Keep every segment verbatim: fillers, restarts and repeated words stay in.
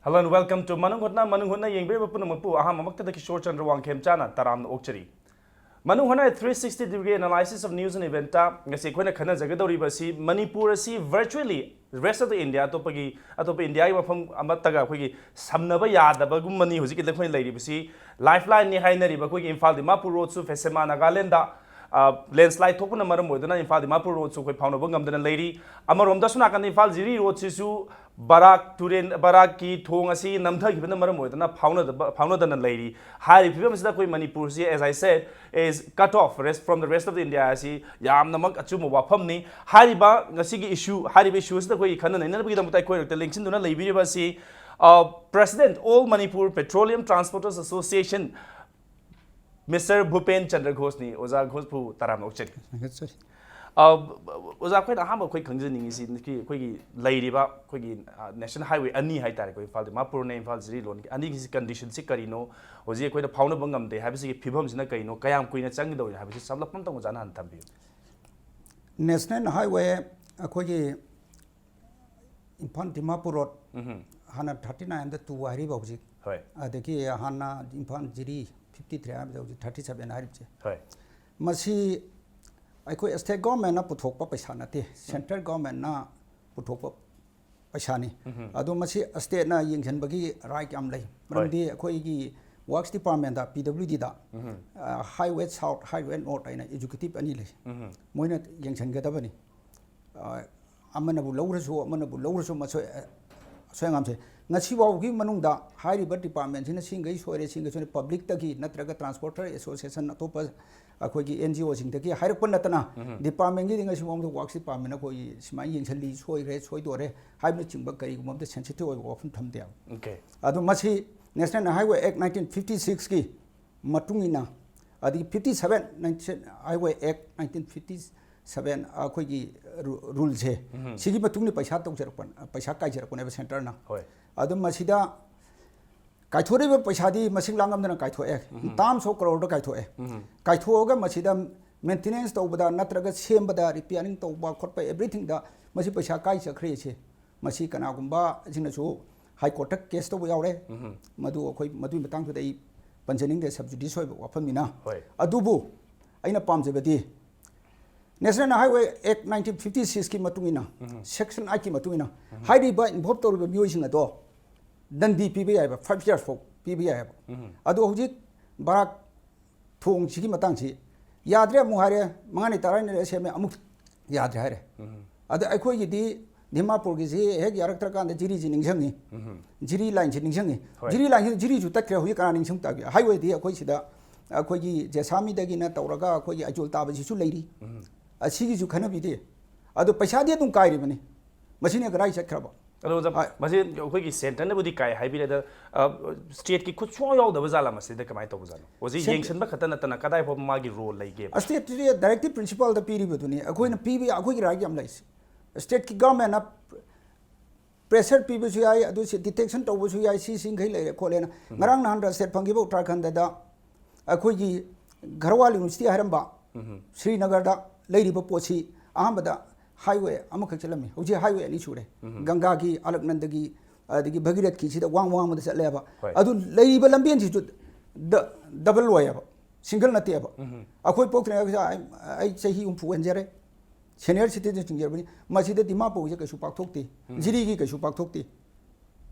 Hello and welcome to ꯃꯅꯨꯡ ꯍꯨꯠꯅ꯫ ꯃꯅꯨꯡ ꯍꯨꯠꯅ ꯌꯦꯡꯕꯤꯔꯤꯕ ꯄꯨꯝꯅꯃꯛꯄꯨ ꯑꯍꯥꯟꯕꯃꯛꯇꯗ ꯀꯤꯁꯣꯔ ꯆꯟꯗ꯭ꯔ ꯋꯥꯡꯈꯦꯝꯆꯥꯅ ꯇꯔꯥꯝꯅ ꯑꯣꯛꯆꯔꯤ꯫ ꯃꯅꯨꯡ ꯍꯨꯠꯅ three sixty degree analysis of news and event ꯇ ꯉꯁꯤ ꯑꯩꯈꯣꯏꯅ ꯈꯟꯅꯖꯒꯗꯧꯔꯤꯕ ꯑꯁꯤ ꯃꯅꯤꯄꯨꯔ ꯑꯁꯤ virtually rest of the India, ꯑꯇꯣꯞꯄꯒꯤ, ꯑꯇꯣꯞꯄ ꯏꯟꯗꯤꯌꯥꯒꯤ ꯃꯐꯝ ꯑꯃꯠꯇꯒ ꯑꯩꯈꯣꯏꯒꯤ ꯁꯝꯅꯕ ꯌꯥꯗꯕꯒꯨꯝꯕꯅꯤ ꯍꯧꯖꯤꯛꯀꯤ ꯑꯩꯈꯣꯏꯅ ꯂꯩꯔꯤꯕꯁꯤ꯫ Lifeline ꯅꯤ ꯍꯥꯏꯅꯔꯤꯕ ꯑꯩꯈꯣꯏꯒꯤ ꯏꯝꯐꯥꯜ ꯗꯤꯃꯥꯄꯨꯔ ꯔꯣꯗꯁꯨ ꯐꯦꯁꯦꯃꯥ ꯅꯥꯒꯥꯂꯦꯟꯗ, ꯑ, landslide ꯊꯣꯛꯄꯅ ꯃꯔꯝ ꯑꯣꯏꯗꯨꯅ ꯏꯝꯐꯥꯜ ꯗꯤꯃꯥꯄꯨꯔ ꯔꯣꯗꯁꯨ ꯑꯩꯈꯣꯏ ꯐꯥꯎꯅꯕ ꯉꯝꯗꯅ ꯂꯩꯔꯤ꯫ ꯑꯃꯔꯣꯝꯗ ꯑꯁꯣꯝ ꯅꯥꯀꯟꯗ ꯏꯝꯐꯥꯜ ꯖꯤꯔꯤ ꯔꯣꯗꯁꯤꯁꯨ ꯕꯔꯥꯛ ꯇꯨꯔꯦꯟ, ꯕꯔꯥꯛꯀꯤ ꯊꯣꯡ ꯑꯁꯤ ꯅꯝꯊꯈꯤꯕꯅ ꯃꯔꯝ ꯑꯣꯏꯗꯨꯅ ꯐꯥꯎꯅꯗꯕ, ꯐꯥꯎꯅꯗꯅ ꯂꯩꯔꯤ꯫ ꯍꯥꯏꯔꯤꯕ ꯐꯤꯕꯝ ꯑꯁꯤꯗ ꯑꯩꯈꯣꯏ ꯃꯅꯤꯄꯨꯔꯁꯤ, as I said, is cut off rest from the rest of the India ꯑꯁꯤ ꯌꯥꯝꯅꯃꯛ ꯑꯆꯨꯝꯕ ꯋꯥꯐꯝꯅꯤ꯫ ꯍꯥꯏꯔꯤꯕ ꯉꯁꯤꯒꯤ issue, ꯍꯥꯏꯔꯤꯕ issue ꯑꯁꯤꯗ ꯑꯩꯈꯣꯏꯒꯤ ꯈꯟꯅ ꯅꯩꯅꯅꯕꯒꯤꯗꯃꯛꯇ ꯑꯩꯈꯣꯏ ꯃꯔꯛꯇ ꯂꯦꯡꯁꯤꯟꯗꯨꯅ ꯂꯩꯕꯤꯔꯤꯕ ꯑꯁꯤ, ꯑ, President All Manipur Petroleum Transporters Association, Mister ꯚꯨꯄꯦꯟ Chandra ꯘꯣꯁꯅꯤ꯫ ꯑꯣꯖꯥ ꯘꯣꯁꯄꯨ ꯇꯔꯥꯝꯅ ꯑꯣꯛꯆꯔꯤ꯫ ꯊꯥꯒꯠꯆꯔꯤ꯫ ꯑ, ꯑꯣꯖꯥ, ꯑꯩꯈꯣꯏꯅ ꯑꯍꯥꯟꯕ ꯑꯩꯈꯣꯏ ꯈꯪꯖꯅꯤꯡꯉꯤꯁꯤ ꯑꯩꯈꯣꯏꯒꯤ, ꯑꯩꯈꯣꯏꯒꯤ ꯂꯩꯔꯤꯕ ꯑꯩꯈꯣꯏꯒꯤ, ꯑ, national highway ꯑꯅꯤ ꯍꯥꯏꯇꯥꯔꯦꯀꯣ, ꯏꯝꯐꯥꯜ ꯗꯤꯃꯥꯄꯨꯔꯅꯦ, ꯏꯝꯐꯥꯜ ꯖꯤꯔꯤ ꯔꯣꯗꯀꯤ ꯑꯅꯤꯒꯤꯁꯤ condition ꯁꯤ ꯀꯔꯤꯅꯣ, ꯍꯧꯖꯤꯛ ꯑꯩꯈꯣꯏꯅ ꯐꯥꯎꯅꯕ ꯉꯝꯗꯦ ꯍꯥꯏꯕꯁꯤꯒꯤ ꯐꯤꯕꯝꯁꯤꯅ ꯀꯔꯤꯅꯣ, ꯀꯌꯥꯝ ꯀꯨꯏꯅ ꯆꯪꯒꯗꯧꯔꯤꯅꯣ ꯍꯥꯏꯕꯁꯤ ꯁꯝꯂꯞꯄ ꯑꯝꯇꯪ ꯑꯣꯖꯥꯅ ꯍꯥꯟꯅ ꯊꯝꯕꯤꯌꯨ꯫ National highway ꯑꯩꯈꯣꯏꯒꯤ ꯏꯝꯐꯥꯜ ꯗꯤꯃꯥꯄꯨꯔ ꯔꯣꯗ, ꯎꯝꯍꯨꯝ꯫ ꯍꯥꯟꯅ thirty nine ꯗ two ꯍꯥꯏꯔꯤꯕ ꯍꯧꯖꯤꯛ, ꯍꯣꯏ꯫ ꯑꯗꯒꯤ ꯍꯥꯟꯅ ꯏꯝꯐꯥꯜ ꯖꯤꯔꯤ fifty three ꯍꯥꯏꯕꯗ ꯍꯧꯖꯤꯛ thirty seven ꯍꯥꯏꯔꯤꯕꯁꯦ, ꯍꯣꯏ꯫ ꯃꯁꯤ ꯑꯩꯈꯣꯏ state government ꯅ ꯄꯨꯊꯣꯛꯄ ꯄꯩꯁꯥ ꯅꯠꯇꯦ, central government ꯅ ꯄꯨꯊꯣꯛꯄ ꯄꯩꯁꯥꯅꯤ꯫ ꯎꯝꯍꯨꯝ꯫ ꯑꯗꯣ ꯃꯁꯤ state ꯅ ꯌꯦꯡꯁꯤꯟꯕꯒꯤ right ꯌꯥꯝ ꯂꯩ, ꯍꯣꯏ꯫ ꯃꯔꯝꯗꯤ ꯑꯩꯈꯣꯏꯒꯤ Works Department ꯗ, P W D ꯗ, ꯎꯝꯍꯨꯝ꯫ ꯑ, Highway South, Highway North ꯍꯥꯏꯅ executive ꯑꯅꯤ ꯂꯩ, ꯎꯝꯍꯨꯝ꯫ ꯃꯣꯏꯅ ꯌꯦꯡꯁꯤꯟꯒꯗꯕꯅꯤ꯫ ꯑ, ꯑꯃꯅꯕꯨ ꯂꯧꯔꯁꯨ, ꯑꯃꯅꯕꯨ ꯂꯧꯔꯁꯨ, ꯃꯁꯣꯏ-, ꯑ, ꯑꯁꯣꯏ ꯑꯉꯥꯝꯁꯦ꯫ ꯉꯁꯤ ꯐꯥꯎꯒꯤ ꯃꯅꯨꯡꯗ ꯍꯥꯏꯔꯤꯕ department ꯁꯤꯅ ꯁꯤꯡꯈꯩ ꯁꯣꯏꯔꯦ, ꯁꯤꯡꯈꯩ ꯁꯣꯏꯔꯦ, public ꯇꯒꯤ ꯅꯠꯇ꯭ꯔꯒ Transporter Association, ꯑꯇꯣꯞꯄ ꯑꯩꯈꯣꯏꯒꯤ N G O ꯁꯤꯡꯗꯒꯤ ꯍꯥꯏꯔꯛꯄ ꯅꯠꯇꯅ, ꯎꯝꯍꯨꯝ꯫ Department ꯒꯤꯗꯤ ꯉꯁꯤ ꯐꯥꯎꯕꯗ Works Department ꯅ ꯑꯩꯈꯣꯏꯒꯤ ꯁꯨꯃꯥꯏꯅ ꯌꯦꯡꯁꯤꯜꯂꯤ, ꯁꯣꯏꯈ꯭ꯔꯦ, ꯁꯣꯏꯗꯣꯔꯦ ꯍꯥꯏꯕꯅꯆꯤꯡꯕ ꯀꯔꯤꯒꯨꯝꯕ ꯑꯝꯇ sensitive ꯑꯣꯏꯕ ꯋꯥꯐꯝ ꯊꯝꯗꯦꯕ꯫ Okay꯫ ꯑꯗꯨ ꯃꯁꯤ National Highway Act nineteen fifty six ꯀꯤ ꯃꯇꯨꯡ ꯏꯟꯅ, ꯑꯗꯒꯤ fifty seven, Highway Act nineteen fifty seven, ꯑꯩꯈꯣꯏꯒꯤ ꯔꯨ-, rule ꯁꯦ, ꯎꯝ꯫ ꯁꯤꯒꯤ ꯃꯇꯨꯡ ꯏꯟꯅ ꯄꯩꯁꯥ ꯇꯧꯖꯔꯛꯄ, ꯄꯩꯁꯥ ꯀꯥꯏꯖꯔꯛꯄꯅꯦꯕ centre ꯅ꯫ ꯍꯣꯏ꯫ ꯑꯗꯨ ꯃꯁꯤꯗ ꯀꯥꯏꯊꯣꯔꯛꯏꯕ ꯄꯩꯁꯥꯗꯤ ꯃꯁꯤꯡ ꯂꯥꯡ ꯉꯝꯗꯅ ꯀꯥꯏꯊꯣꯛꯑꯦ꯫ ꯎꯝ꯫ Terms of crore ꯗ ꯀꯥꯏꯊꯣꯛꯑꯦ꯫ ꯎꯝ꯫ ꯀꯥꯏꯊꯣꯛꯑꯒ ꯃꯁꯤꯗ maintenance ꯇꯧꯕꯗ ꯅꯠꯇ꯭ꯔꯒ ꯁꯦꯝꯕꯗ, repairing ꯇꯧꯕ ꯈꯣꯠꯄ, everything ꯗ ꯃꯁꯤ ꯄꯩꯁꯥ ꯀꯥꯏ ꯆꯠꯈ꯭ꯔꯦꯁꯦ꯫ ꯃꯁꯤ ꯀꯅꯥꯒꯨꯝꯕ ꯑꯁꯤꯅꯁꯨ ꯍꯥꯏ ꯀꯣꯔꯠꯇ ꯀꯦꯁ ꯇꯧꯕ ꯌꯥꯎꯔꯦ꯫ ꯃꯗꯨ ꯑꯩꯈꯣꯏ ꯃꯗꯨꯒꯤ ꯃꯇꯥꯡꯗꯨꯗ ꯑꯩ ꯄꯟꯖꯅꯤꯡꯗꯦ, ꯁꯕꯖꯨꯗꯤꯁ ꯑꯣꯏꯕ ꯋꯥꯐꯝꯅꯤꯅ꯫ ꯍꯣꯏ꯫ ꯑꯗꯨꯕꯨ ꯑꯩꯅ ꯄꯥꯝꯖꯕꯗꯤ National Highway Act nineteen fifty sixꯀꯤ ꯃꯇꯨꯡ ꯏꯟꯅ, ꯁꯦꯛꯁꯟ ꯑꯥꯏꯠꯀꯤ ꯃꯇꯨꯡ ꯏꯟꯅ ꯍꯥꯏꯔꯤꯕ ꯏꯟꯚꯣꯜꯕ ꯇꯧꯔꯤꯕ ꯃꯤꯑꯣꯏꯁꯤꯡ ꯑꯗꯣ ꯗꯟꯗꯤ ꯄꯤꯕ ꯌꯥꯏꯕ, ꯐꯥꯏꯚ ꯌꯔꯁ ꯐꯥꯎ ꯄꯤꯕ ꯌꯥꯏꯕ꯫ ꯑꯗꯣ ꯍꯧꯖꯤꯛ ꯕꯔꯥꯛ ꯊꯣꯡꯁꯤꯒꯤ ꯃꯇꯥꯡꯁꯤ ꯌꯥꯗ꯭ꯔꯦ ꯑꯃꯨꯛ ꯍꯥꯏꯔꯦ, ꯃꯉꯥꯅꯤ ꯇꯔꯥꯅꯤ ꯂꯩꯔ ꯁꯦꯝꯃꯦ, ꯑꯃꯨꯛ ꯌꯥꯗ꯭ꯔꯦ ꯍꯥꯏꯔꯦ꯫ ꯑꯗ ꯑꯩꯈꯣꯏꯒꯤꯗꯤ ꯗꯤꯃꯥꯄꯨꯔꯒꯤꯁꯤ ꯍꯦꯛ ꯌꯥꯔꯛꯇ꯭ꯔꯀꯥꯟꯗ ꯖꯤꯔꯤꯁꯤ ꯅꯤꯡꯁꯤꯡꯉꯤ, ꯖꯤꯔꯤ ꯂꯥꯏꯟꯁꯤ ꯅꯤꯡꯁꯤꯡꯉꯤ꯫ ꯍꯣꯏ꯫ ꯖꯤꯔꯤ ꯂꯥꯏꯟꯁꯤ, ꯖꯤꯔꯤꯁꯨ ꯇꯠꯈ꯭ꯔꯦ, ꯍꯧꯖꯤꯛ ꯀꯅꯥ ꯅꯤꯡꯁꯤꯡ ꯇꯥꯒꯦ? ꯍꯥꯏꯋꯦꯗꯤ ꯑꯩꯈꯣꯏ ꯁꯤꯗ ꯑꯩꯈꯣꯏꯒꯤ ꯖꯦꯁꯥꯃꯤꯗꯒꯤꯅ ꯇꯧꯔꯒ ꯑꯩꯈꯣꯏꯒꯤ ꯑꯩꯆꯣꯜ ꯇꯥꯕꯁꯤꯁꯨ ꯂꯩꯔꯤ꯫ ꯑꯁꯤꯒꯤꯁꯨ ꯈꯟꯅꯕꯤꯗꯦ꯫ ꯑꯗꯣ ꯄꯩꯁꯥꯗꯤ ꯑꯗꯨꯝ ꯀꯥꯏꯔꯤꯕꯅꯤ꯫ ꯃꯁꯤꯅ ꯀꯗꯥꯏ ꯆꯠꯈ꯭ꯔꯕ? ꯑꯗꯣ ꯑꯣꯖꯥ, ꯍꯣꯏ꯫ ꯃꯁꯤ ꯑꯩꯈꯣꯏꯒꯤ ꯁꯦꯟꯇꯔꯅꯕꯨꯗꯤ ꯀꯥꯏ ꯍꯥꯏꯕꯤꯔꯦ, ꯑꯗ ꯁ꯭ꯇꯦꯠꯀꯤ ꯈꯨꯠ ꯁꯨꯡꯌꯥꯎ ꯌꯥꯎꯗꯕ ꯖꯥꯠꯂ? ꯃꯁꯤꯗ ꯀꯃꯥꯏꯅ ꯇꯧꯕ ꯖꯥꯠꯅꯣ? ꯍꯧꯖꯤꯛ ꯁꯦꯟ- ꯌꯦꯡꯁꯤꯟꯕ ꯈꯛꯇ ꯅꯠꯇꯅ ꯀꯗꯥꯏ ꯐꯥꯎꯕ ꯃꯥꯒꯤ ꯔꯣꯜ ꯂꯩꯒꯦꯕ? ꯁ꯭ꯇꯦꯠꯇꯨꯗꯤ ꯗꯥꯏꯔꯦꯛꯇꯤꯞ ꯄ꯭ꯔꯤꯟꯁꯤꯄꯥꯜꯗ ꯄꯤꯔꯤꯕꯗꯨꯅꯤ꯫ ꯑꯩꯈꯣꯏꯅ ꯄꯤꯕ ꯌꯥ-, ꯑꯩꯈꯣꯏꯒꯤ ꯔꯥꯏꯠ ꯌꯥꯝ ꯂꯩ꯫ ꯁ꯭ꯇꯦꯠꯀꯤ ꯒꯚꯔꯟꯃꯦꯟꯅ ꯄ꯭ꯔꯦꯁꯔ ꯄꯤꯕꯁꯨ ꯌꯥꯏ, ꯑꯗꯨ ꯁꯤ ꯗꯤꯇꯦꯛꯁꯟ ꯇꯧꯕꯁꯨ ꯌꯥꯏ, ꯁꯤ ꯁꯤꯡꯈꯩ ꯂꯩꯔꯦ ꯈꯣꯠꯂꯦꯅ꯫ ꯉꯔꯥꯡ ꯅꯍꯥꯟꯗ ꯁ꯭ꯇꯦꯠ ꯐꯪꯈꯤꯕ ꯎꯠꯇꯔꯥꯈꯟꯗꯗ ꯑꯩꯈꯣꯏꯒꯤ ꯘꯔꯋꯥꯜ ꯌꯨꯅꯤꯚꯔꯁꯤꯇꯤ ꯍꯥꯏꯔꯝꯕ ꯁ꯭ꯔꯤꯅꯒꯔꯗ ꯂꯩꯔꯤꯕ ꯄꯣꯠꯁꯤ ꯑꯍꯥꯟꯕꯗ ꯍꯥꯏꯋꯦ ꯑꯃꯈꯛ ꯆꯠꯂꯝꯃꯤ, ꯍꯧꯖꯤꯛ ꯍꯥꯏꯋꯦ ꯑꯅꯤ ꯁꯨꯔꯦ꯫ ꯒꯪꯒꯥꯒꯤ, ꯑꯂꯛꯅꯟꯗꯒꯤ, ꯑꯗꯒꯤ ꯚꯒꯤꯔꯊꯀꯤ ꯁꯤꯗ ꯋꯥꯡ ꯋꯥꯡꯃꯗ ꯆꯠꯂꯦꯕ꯫ ꯍꯣꯏ꯫ ꯑꯗꯨ ꯂꯩꯔꯤꯕ ꯂꯝꯕꯦꯟꯁꯤꯁꯨ ꯗ-, ꯗꯕꯜ ꯑꯣꯏꯌꯦꯕ, ꯁꯤꯡꯒꯜ ꯅꯠꯇꯦꯕ꯫ ꯑꯩꯈꯣꯏ ꯄꯣꯛꯇ꯭ꯔꯤꯉꯩꯗ ꯑꯩ, ꯑꯩ ꯆꯍꯤ ꯍꯨꯝꯐꯨ ꯍꯦꯟꯖꯔꯦ, ꯁꯦꯅꯤꯌꯔ ꯁꯤꯇꯤꯖꯟ ꯆꯤꯡꯖꯔꯕꯅꯤ꯫ ꯃꯁꯤꯗ ꯗꯤꯃꯥꯄꯨꯔꯒꯤꯁꯦ ꯀꯩꯁꯨ ꯄꯥꯛꯊꯣꯛꯇꯦ, ꯖꯤꯔꯤꯒꯤ ꯀꯩꯁꯨ ꯄꯥꯛꯊꯣꯛꯇꯦ꯫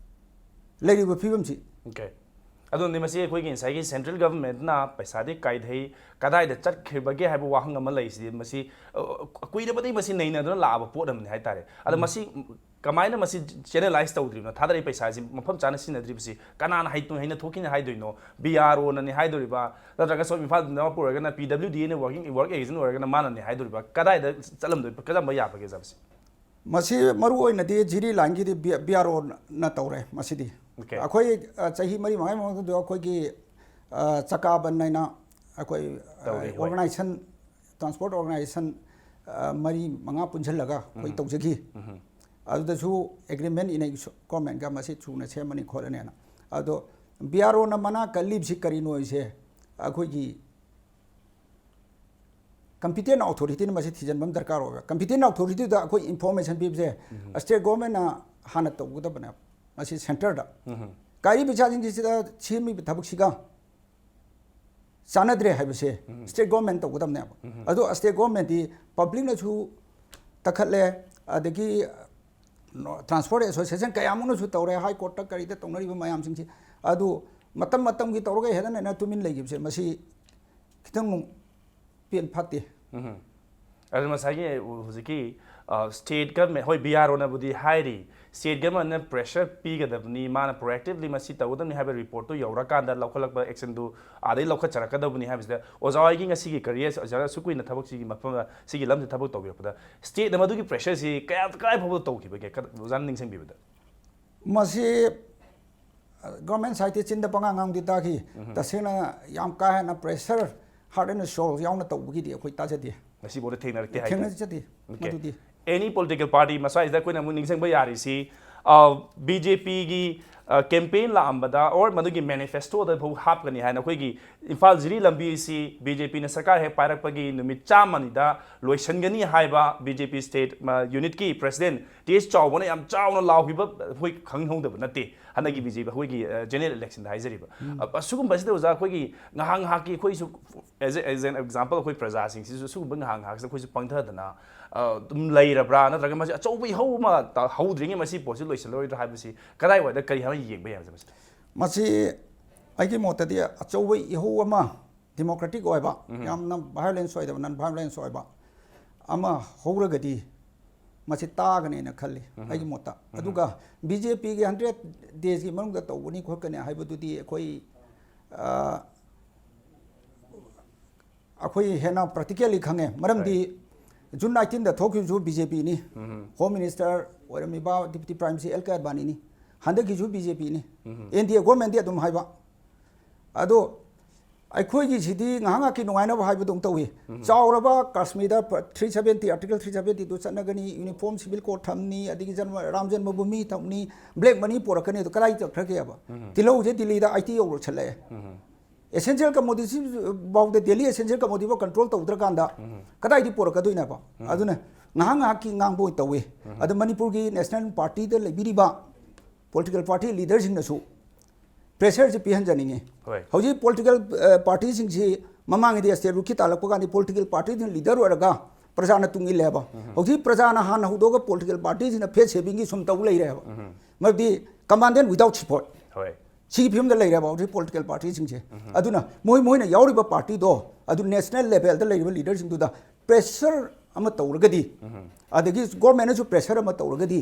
ꯂꯩꯔꯤꯕ ꯐꯤꯕꯝꯁꯤ ꯑꯣꯀꯦ꯫ ꯑꯗꯨꯅꯗꯤ ꯃꯁꯤ ꯑꯩꯈꯣꯏꯒꯤ ꯉꯁꯥꯏꯒꯤ ꯁꯦꯟꯇ꯭ꯔꯦꯜ ꯒꯚꯔꯟꯃꯦꯟꯠꯅ ꯄꯩꯁꯥꯗꯤ ꯀꯥꯏꯊꯩ, ꯀꯗꯥꯏꯗ ꯆꯠꯈ꯭ꯔꯤꯕꯒꯦ ꯍꯥꯏꯕ ꯋꯥꯍꯪ ꯑꯃ ꯂꯩꯁꯤꯗꯤ, ꯃꯁꯤ, ꯑ, ꯀꯨꯏꯔꯕꯗꯒꯤ ꯃꯁꯤ ꯅꯩꯅꯗꯨꯅ ꯂꯥꯛꯑꯕ ꯄꯣꯠ ꯑꯃꯅꯤ ꯍꯥꯏꯇꯥꯔꯦ꯫ ꯑꯗ ꯃꯁꯤ ꯀꯃꯥꯏꯅ ꯃꯁꯤ ꯆꯦꯅꯦꯂꯥꯏꯁ ꯇꯧꯗ꯭ꯔꯤꯕꯅꯣ? ꯊꯥꯗꯔꯛꯏ ꯄꯩꯁꯥꯁꯤ ꯃꯐꯝ ꯆꯥꯅ ꯁꯤꯖꯤꯟꯅꯗ꯭ꯔꯤꯕꯁꯤ ꯀꯅꯥꯅ ꯍꯩ-, ꯍꯩꯅ ꯊꯣꯛꯈꯤꯅꯤ ꯍꯥꯏꯗꯣꯏꯅꯣ? ꯕꯤ ꯑꯥꯔ ꯑꯣꯅꯅꯤ ꯍꯥꯏꯗꯣꯔꯤꯕ, ꯅꯠꯇ꯭ꯔꯒ ꯁꯣꯝ ꯏꯝꯐꯥꯜ ꯗꯤꯃꯥꯄꯨꯔ ꯑꯣꯏꯔꯒꯅ ꯄꯤ ꯗꯕ꯭ꯂꯤꯎ ꯗꯤ ꯑꯦꯅ ꯋꯥꯔꯀꯤꯡ, ꯋꯥꯔꯛ ꯑꯦꯖꯦꯟ ꯑꯣꯏꯔꯒꯅ ꯃꯥꯅꯅꯤ ꯍꯥꯏꯗꯣꯔꯤꯕ? ꯀꯗꯥꯏꯗ ꯆꯠꯂꯝꯗꯣꯏ, ꯀꯔꯝꯕ ꯌꯥꯕꯒꯦ ꯑꯣꯖꯥ ꯃꯁꯤ? ꯃꯁꯤ ꯃꯔꯨ ꯑꯣꯏꯅꯗꯤ ꯖꯤꯔꯤ ꯂꯥꯏꯟꯒꯤꯗꯤ ꯕꯤ-, ꯕꯤ ꯑꯥꯔ ꯑꯣꯅ ꯇꯧꯔꯦ ꯃꯁꯤꯗꯤ꯫ ꯑꯣꯀꯦ꯫ ꯑꯩꯈꯣꯏ, ꯑ, ꯆꯍꯤ ꯃꯔꯤ ꯃꯉꯥꯒꯤ ꯃꯃꯥꯡꯗ ꯑꯩꯈꯣꯏꯒꯤ, ꯑ, ꯆꯀꯥꯕꯟ ꯍꯥꯏꯅ ꯑꯩꯈꯣꯏ, ꯑ, ꯇꯧꯔꯤ, ꯍꯣꯏ꯫ ꯑꯣꯔꯒꯅꯥꯏꯖꯦꯁꯟ, ꯇ꯭ꯔꯥꯟꯁꯄꯣꯔꯠ ꯑꯣꯔꯒꯅꯥꯏꯖꯦꯁꯟ, ꯑ, ꯃꯔꯤ ꯃꯉꯥ ꯄꯨꯟꯁꯤꯜꯂꯒ ꯑꯩꯈꯣꯏ ꯇꯧꯖꯈꯤ꯫ ꯑꯗꯨꯗꯁꯨ ꯑꯦꯒ꯭ꯔꯤꯃꯦꯟ ꯏꯅꯩ, ꯒꯣꯔꯃꯦꯟꯒ ꯃꯁꯤ ꯊꯨꯅ ꯁꯦꯝꯃꯅꯤ ꯈꯣꯠꯂꯅꯤꯅ꯫ ꯑꯗꯣ ꯕꯤ ꯑꯥꯔ ꯑꯣꯅ ꯃꯅꯥ ꯀꯜꯂꯤꯕꯁꯤ ꯀꯔꯤꯅꯣ ꯍꯥꯏꯁꯦ ꯑꯩꯈꯣꯏꯒꯤ ꯀꯝꯄꯤꯇꯦꯟ ꯑꯣꯊꯣꯔꯤꯇꯤꯅ ꯃꯁꯤ ꯊꯤꯖꯤꯟꯕ ꯑꯃ ꯗꯔꯀꯥꯔ ꯑꯣꯏꯕ꯫ ꯀꯝꯄꯤꯇꯦꯟ ꯑꯣꯊꯣꯔꯤꯇꯤꯗ ꯑꯩꯈꯣꯏ ꯏꯟꯐꯣꯔꯃꯦꯁꯟ ꯄꯤꯕꯁꯦ ꯁ꯭ꯇꯦꯠ ꯒꯣꯔꯃꯦꯟꯅ ꯍꯥꯟꯅ ꯇꯧꯒꯗꯕꯅꯦꯕ꯫ ꯃꯁꯤ ꯁꯦꯟꯇꯔꯗ ꯀꯥꯏꯔꯤꯕ ꯏꯆꯥꯁꯤꯡꯁꯤꯗ ꯁꯦꯝꯃꯤꯕ ꯊꯕꯛꯁꯤꯒ ꯆꯥꯟꯅꯗ꯭ꯔꯦ ꯍꯥꯏꯕꯁꯦ ꯁ꯭ꯇꯦꯠ ꯒꯣꯔꯃꯦꯟ ꯇꯧꯒꯗꯕꯅꯦꯕ꯫ ꯑꯗꯣ ꯁ꯭ꯇꯦꯠ ꯒꯣꯔꯃꯦꯟꯗꯤ ꯄꯕ꯭ꯂꯤꯛꯅꯁꯨ ꯇꯛꯈꯠꯂꯦ, ꯑꯗꯒꯤ ꯇ꯭ꯔꯥꯟꯁꯄꯣꯔꯠ ꯑꯦꯁꯣꯁꯤꯌꯦꯁꯟ ꯀꯌꯥꯃꯨꯛꯅꯁꯨ ꯇꯧꯔꯦ, ꯍꯥꯏ ꯀꯣꯔꯠꯇ ꯀꯔꯤꯗ ꯇꯧꯅꯔꯤꯕ ꯃꯌꯥꯝꯁꯤꯡꯁꯤ꯫ ꯑꯗꯨ ꯃꯇꯝ ꯃꯇꯝꯒꯤ ꯇꯧꯔꯒ ꯍꯦꯟꯅ ꯍꯦꯟꯅ ꯇꯨꯃꯤꯟ ꯂꯩꯈꯤꯕꯁꯦ, ꯃꯁꯤ ꯈꯤꯇꯪ ꯄꯦꯟ ꯐꯠꯇꯦ꯫ ꯑꯗꯨ ꯉꯁꯥꯏꯒꯤ ꯍꯧꯖꯤꯛꯀꯤ ꯁ꯭ꯇꯦꯠ ꯒꯔꯃꯦꯟ, ꯍꯣꯏ, ꯕꯤ ꯑꯥꯔ ꯑꯣꯅꯕꯨꯗꯤ ꯍꯥꯏꯔꯤ, ꯁ꯭ꯇꯦꯠ ꯒꯔꯃꯦꯟꯅ ꯄ꯭ꯔꯦꯁꯔ ꯄꯤꯒꯗꯕꯅꯤ, ꯃꯥꯅ ꯄ꯭ꯔꯣꯑꯦꯛꯇꯤꯚꯂꯤ ꯃꯁꯤ ꯇꯧꯒꯗꯕꯅꯤ ꯍꯥꯏꯕ ꯔꯤꯄꯣꯔꯠꯇꯨ ꯌꯧꯔꯀꯥꯟꯗ ꯂꯧꯈꯠꯂꯛꯄ ꯑꯦꯛꯁꯟꯗꯨ ꯑꯥꯗꯩ ꯂꯧꯈꯠꯆꯔꯛꯀꯗꯕꯅꯤ ꯍꯥꯏꯕꯁꯤꯗ, ꯑꯣꯖꯥ ꯍꯣꯏꯒꯤ ꯉꯁꯤꯒꯤ ꯀꯔꯤꯌꯔ, ꯑꯣꯖꯥꯅ ꯑꯁꯨꯛ ꯀꯨꯏꯅ ꯊꯕꯛꯁꯤꯒꯤ ꯃꯐꯝꯗ, ꯁꯤꯒꯤ ꯂꯝꯁꯤ ꯊꯕꯛ ꯇꯧꯕꯤꯔꯛꯄꯗ, ꯁ꯭ꯇꯦꯠꯅ ꯃꯗꯨꯒꯤ ꯄ꯭ꯔꯦꯁꯔꯁꯤ ꯀꯌꯥ, ꯀꯗꯥꯏ ꯐꯥꯎꯕ ꯇꯧꯈꯤꯕꯒꯦ? ꯈꯔ ꯑꯣꯖꯥꯅ ꯅꯤꯡꯁꯤꯡꯕꯤꯕꯗ꯫ ꯃꯁꯤ ꯒꯣꯔꯃꯦꯟ ꯁꯥꯏꯠꯇ ꯆꯤꯟꯗ ꯄꯉꯥꯡ ꯉꯥꯡꯗꯤ ꯇꯥꯈꯤ꯫ ꯇꯁꯦꯡꯅ ꯌꯥꯝ ꯀꯥ ꯍꯦꯟꯅ ꯄ꯭ꯔꯦꯁꯔ, ꯍꯥꯔꯠ ꯑꯦꯟ ꯁꯣꯜ ꯌꯥꯎꯅ ꯇꯧꯕꯒꯤꯗꯤ ꯑꯩꯈꯣꯏ ꯇꯥꯖꯗꯦ꯫ ꯉꯁꯤꯐꯥꯎꯗ ꯊꯦꯡꯅꯔꯛꯇꯦ ꯍꯥꯏꯇꯥꯔꯦ꯫ ꯊꯦꯡꯅꯖꯗꯦ꯫ Okay. ꯃꯗꯨꯗꯤ ꯑꯦꯅꯤ ꯄꯣꯂꯤꯇꯤꯀꯦꯜ ꯄꯥꯔꯇꯤ ꯃꯁꯥꯁꯤꯗ ꯑꯩꯈꯣꯏꯅ ꯑꯃꯨꯛ ꯅꯤꯡꯁꯤꯡꯕ ꯌꯥꯔꯤꯁꯤ, ꯕꯤ ꯖꯦ ꯄꯤꯒꯤ ꯀꯦꯝꯄꯦꯟ ꯂꯥꯛꯑꯝꯕꯗ ꯑꯣꯔ ꯃꯗꯨꯒꯤ ꯃꯦꯅꯤꯐꯦꯁꯇꯣꯗ ꯐꯥꯎ ꯍꯥꯞꯀꯅꯤ ꯍꯥꯏꯅ, ꯑꯩꯈꯣꯏꯒꯤ ꯏꯝꯐꯥꯜ ꯖꯤꯔꯤ ꯂꯝꯕꯤꯁꯤ ꯕꯤ ꯖꯦ ꯄꯤꯅ ꯁꯔꯀꯥꯔ ꯍꯦꯛ ꯄꯥꯏꯔꯛꯄꯒꯤ ꯅꯨꯃꯤꯠ ꯆꯥꯝꯃꯅꯤꯗ ꯂꯣꯏꯁꯤꯟꯒꯅꯤ ꯍꯥꯏꯕ ꯕꯤ ꯖꯦ ꯄꯤ ꯁ꯭ꯇꯦꯠ ꯌꯨꯅꯤꯠꯀꯤ ꯄ꯭ꯔꯦꯁꯤꯗꯦꯟ ꯇꯤ ꯑꯦꯁ ꯆꯥꯎꯕꯅ ꯌꯥꯝ ꯆꯥꯎꯅ ꯂꯥꯎꯈꯤꯕ ꯑꯩꯈꯣꯏ ꯈꯪꯍꯧꯗꯕ ꯅꯠꯇꯦ꯫ ꯍꯟꯗꯛꯀꯤ ꯕꯤ ꯖꯦ ꯄꯤ ꯑꯩꯈꯣꯏꯒꯤ ꯖꯦꯅꯔꯦꯜ ꯏꯂꯦꯛꯁꯟꯗ ꯍꯥꯏꯖꯔꯤꯕ꯫ ꯑ, ꯑꯁꯤꯒꯨꯝꯕꯁꯤꯗ ꯑꯣꯖꯥ ꯑꯩꯈꯣꯏꯒꯤ ꯉꯥꯏꯍꯥꯛ ꯉꯥꯏꯍꯥꯛꯀꯤ ꯑꯩꯈꯣꯏꯁꯨ, as a, as an example, ꯑꯩꯈꯣꯏ ꯄ꯭ꯔꯖꯥꯁꯤꯡꯁꯤꯁꯨ ꯁꯤꯒꯨꯝꯕ ꯉꯥꯏꯍꯥꯛ ꯉꯥꯏꯍꯥꯛꯁꯤꯗ ꯑꯩꯈꯣꯏꯁꯨ ꯄꯪꯊꯗꯅ, ꯑ, ꯑꯗꯨꯝ ꯂꯩꯔꯕ꯭ꯔꯥ, ꯅꯠꯇ꯭ꯔꯒ ꯃꯁꯤ ꯑꯆꯧꯕ ꯏꯍꯧ ꯑꯃ ꯇ-, ꯍꯧꯗ꯭ꯔꯤꯉꯩ ꯃꯁꯤ ꯄꯣꯠꯁꯤ ꯂꯣꯏꯁꯤꯜꯂꯔꯣꯏꯗ꯭ꯔꯥ ꯍꯥꯏꯕꯁꯤ ꯀꯗꯥꯏꯋꯥꯏꯗ ꯀꯔꯤ ꯍꯥꯏꯅ ꯌꯦꯡꯕ ꯌꯥꯏ ꯃꯁꯤ? ꯃꯁꯤ ꯑꯩꯒꯤ ꯃꯣꯠꯇꯗꯤ ꯑꯆꯧꯕ ꯏꯍꯧ ꯑꯃ, ꯗꯦꯃꯣꯀ꯭ꯔꯦꯇꯤꯛ ꯑꯣꯏꯕ, ꯌꯥꯝꯅ ꯚꯥꯏꯑꯣꯂꯦꯟꯁ ꯑꯣꯏꯗꯕ, ꯅꯟ ꯚꯥꯏꯑꯣꯂꯦꯟꯁ ꯑꯣꯏꯕ ꯑꯃ ꯍꯧꯔꯒꯗꯤ ꯃꯁꯤ ꯇꯥꯒꯅꯦꯅ ꯈꯜꯂꯤ ꯑꯩꯒꯤ ꯃꯣꯠꯇ꯫ ꯑꯗꯨꯒ ꯕꯤ ꯖꯦ ꯄꯤꯒꯤ ꯍꯟꯗ꯭ꯔꯦꯠ ꯗꯦꯖꯀꯤ ꯃꯅꯨꯡꯗ ꯇꯧꯒꯅꯤ ꯈꯣꯠꯀꯅꯤ ꯍꯥꯏꯕꯗꯨꯗꯤ ꯑꯩꯈꯣꯏ, ꯑ, ꯑꯩꯈꯣꯏ ꯍꯦꯟꯅ ꯄ꯭ꯔꯦꯛꯇꯤꯀꯦꯜꯂꯤ ꯈꯪꯉꯦ꯫ ꯃꯔꯝꯗꯤ ꯖꯨꯟ ꯅꯥꯏꯟꯇꯤꯟꯗ ꯊꯣꯛꯈꯤꯕꯁꯨ ꯕꯤ ꯖꯦ ꯄꯤꯅꯤ, ꯍꯣꯝ ꯃꯤꯅꯤꯁꯇꯔ ꯑꯣꯏꯔꯝꯃꯤꯕ deputy prime minister L K ꯑꯗꯕꯥꯅꯤꯅꯤ꯫ ꯍꯟꯗꯛꯀꯤꯁꯨ ꯕꯤ ꯖꯦ ꯄꯤꯅꯤ꯫ ꯑꯦꯟ ꯗꯤ ꯑꯦ ꯒꯣꯔꯃꯦꯟꯗꯤ ꯑꯗꯨꯝ ꯍꯥꯏꯕ꯫ ꯑꯗꯣ ꯑꯩꯈꯣꯏꯒꯤꯁꯤꯗꯤ ꯉꯥꯏꯍꯥꯛ ꯉꯥꯏꯍꯥꯛꯀꯤ ꯅꯨꯡꯉꯥꯏꯅꯕ ꯍꯥꯏꯕꯗꯧ ꯇꯧꯏ꯫ ꯆꯥꯎꯔꯕ ꯀꯥꯁꯃꯤꯔꯗ ꯊ꯭ꯔꯤ ꯁꯕꯦꯟꯇꯤ, ꯑꯥꯔꯇꯤꯀꯜ ꯊ꯭ꯔꯤ ꯁꯕꯦꯟꯇꯤꯗꯨ ꯆꯠꯅꯒꯅꯤ, ꯌꯨꯅꯤꯐꯣꯔꯝ ꯁꯤꯚꯤꯜ ꯀꯣꯗ ꯊꯝꯅꯤ, ꯑꯗꯒꯤ ꯖꯟꯃ, ꯔꯥꯝ ꯖꯟꯃ ꯚꯨꯃꯤ ꯊꯝꯅꯤ, ꯕ꯭ꯂꯦꯛ ꯃꯅꯤ ꯄꯣꯔꯛꯀꯅꯤ꯫ ꯑꯗꯣ ꯀꯗꯥꯏ ꯆꯠꯈ꯭ꯔꯒꯦꯕ? ꯇꯤꯜꯍꯧꯁꯦ ꯗꯤꯜꯂꯤꯗ ꯑꯥꯏꯇꯤ ꯌꯧꯔꯛꯁꯜꯂꯛꯑꯦ꯫ ꯑꯦꯁꯦꯟꯁꯤꯌꯦꯜ ꯀꯃꯣꯗꯤꯇꯤ ꯐꯥꯎꯗ, ꯗꯦꯜꯂꯤ ꯑꯦꯁꯦꯟꯁꯤꯌꯦꯜ ꯀꯃꯣꯗꯤꯇꯤ ꯐꯥꯎ ꯀꯟꯇ꯭ꯔꯣꯜ ꯇꯧꯗ꯭ꯔꯀꯥꯟꯗ ꯀꯗꯥꯏꯗꯤ ꯄꯣꯔꯛꯀꯗꯣꯏꯅꯣꯕ? ꯑꯗꯨꯅ ꯉꯥꯏꯍꯥꯛ ꯉꯥꯏꯍꯥꯛꯀꯤ ꯉꯥꯡꯕ ꯑꯣꯏꯅ ꯇꯧꯏ꯫ ꯑꯗ ꯃꯅꯤꯄꯨꯔꯒꯤ ꯅꯦꯁꯅꯦꯜ ꯄꯥꯔꯇꯤꯗ ꯂꯩꯕꯤꯔꯤꯕ ꯄꯣꯂꯤꯇꯤꯀꯦꯜ ꯄꯥꯔꯇꯤ ꯂꯤꯗꯔꯁꯤꯡꯅꯁꯨ ꯄ꯭ꯔꯦꯁꯔꯁꯤ ꯄꯤꯍꯟꯖꯅꯤꯡꯉꯤ꯫ ꯍꯣꯏ꯫ ꯍꯧꯖꯤꯛ ꯄꯣꯂꯤꯇꯤꯀꯦꯜ ꯄꯥꯔꯇꯤꯁꯤꯡꯁꯤ ꯃꯃꯥꯡꯒꯤꯗꯤ ꯁ꯭ꯇꯦꯠ ꯔꯨꯠꯀꯤ ꯇꯥꯜꯂꯛꯄ ꯀꯥꯟꯗ ꯄꯣꯂꯤꯇꯤꯀꯦꯜ ꯄꯥꯔꯇꯤꯁꯤꯡ ꯂꯤꯗꯔ ꯑꯣꯏꯔꯒ ꯄ꯭ꯔꯖꯥꯅ ꯇꯨꯡ ꯏꯜꯂꯦꯕ꯫ ꯍꯧꯖꯤꯛ ꯄ꯭ꯔꯖꯥꯅ ꯍꯥꯟꯅ ꯍꯧꯗꯣꯛꯑꯒ ꯄꯣꯂꯤꯇꯤꯀꯦꯜ ꯄꯥꯔꯇꯤꯁꯤꯡꯅ ꯐꯦꯠ ꯁꯦꯚꯤꯡꯒꯤ ꯁꯨꯝ ꯇꯧ ꯂꯩꯔꯦꯕ꯫ ꯃꯔꯝꯗꯤ command and without support꯫ ꯍꯣꯏ꯫ ꯁꯤꯒꯤ ꯐꯤꯕꯝꯗ ꯂꯩꯔꯦꯕ ꯍꯧꯖꯤꯛ ꯄꯣꯂꯤꯇꯤꯀꯦꯜ ꯄꯥꯔꯇꯤꯁꯤꯡꯁꯦ꯫ ꯑꯗꯨꯅ ꯃꯣꯏ ꯃꯣꯏꯅ ꯌꯥꯎꯔꯤꯕ ꯄꯥꯔꯇꯤꯗꯣ ꯑꯗꯨ ꯅꯦꯁꯅꯦꯜ ꯂꯦꯚꯦꯜꯗ ꯂꯩꯔꯤꯕ ꯂꯤꯗꯔꯁꯤꯡꯗꯨꯗ ꯄ꯭ꯔꯦꯁꯔ ꯑꯃ ꯇꯧꯔꯒꯗꯤ, ꯑꯗꯒꯤ ꯒꯣꯔꯃꯦꯟꯅꯁꯨ ꯄ꯭ꯔꯦꯁꯔ ꯑꯃ ꯇꯧꯔꯒꯗꯤ,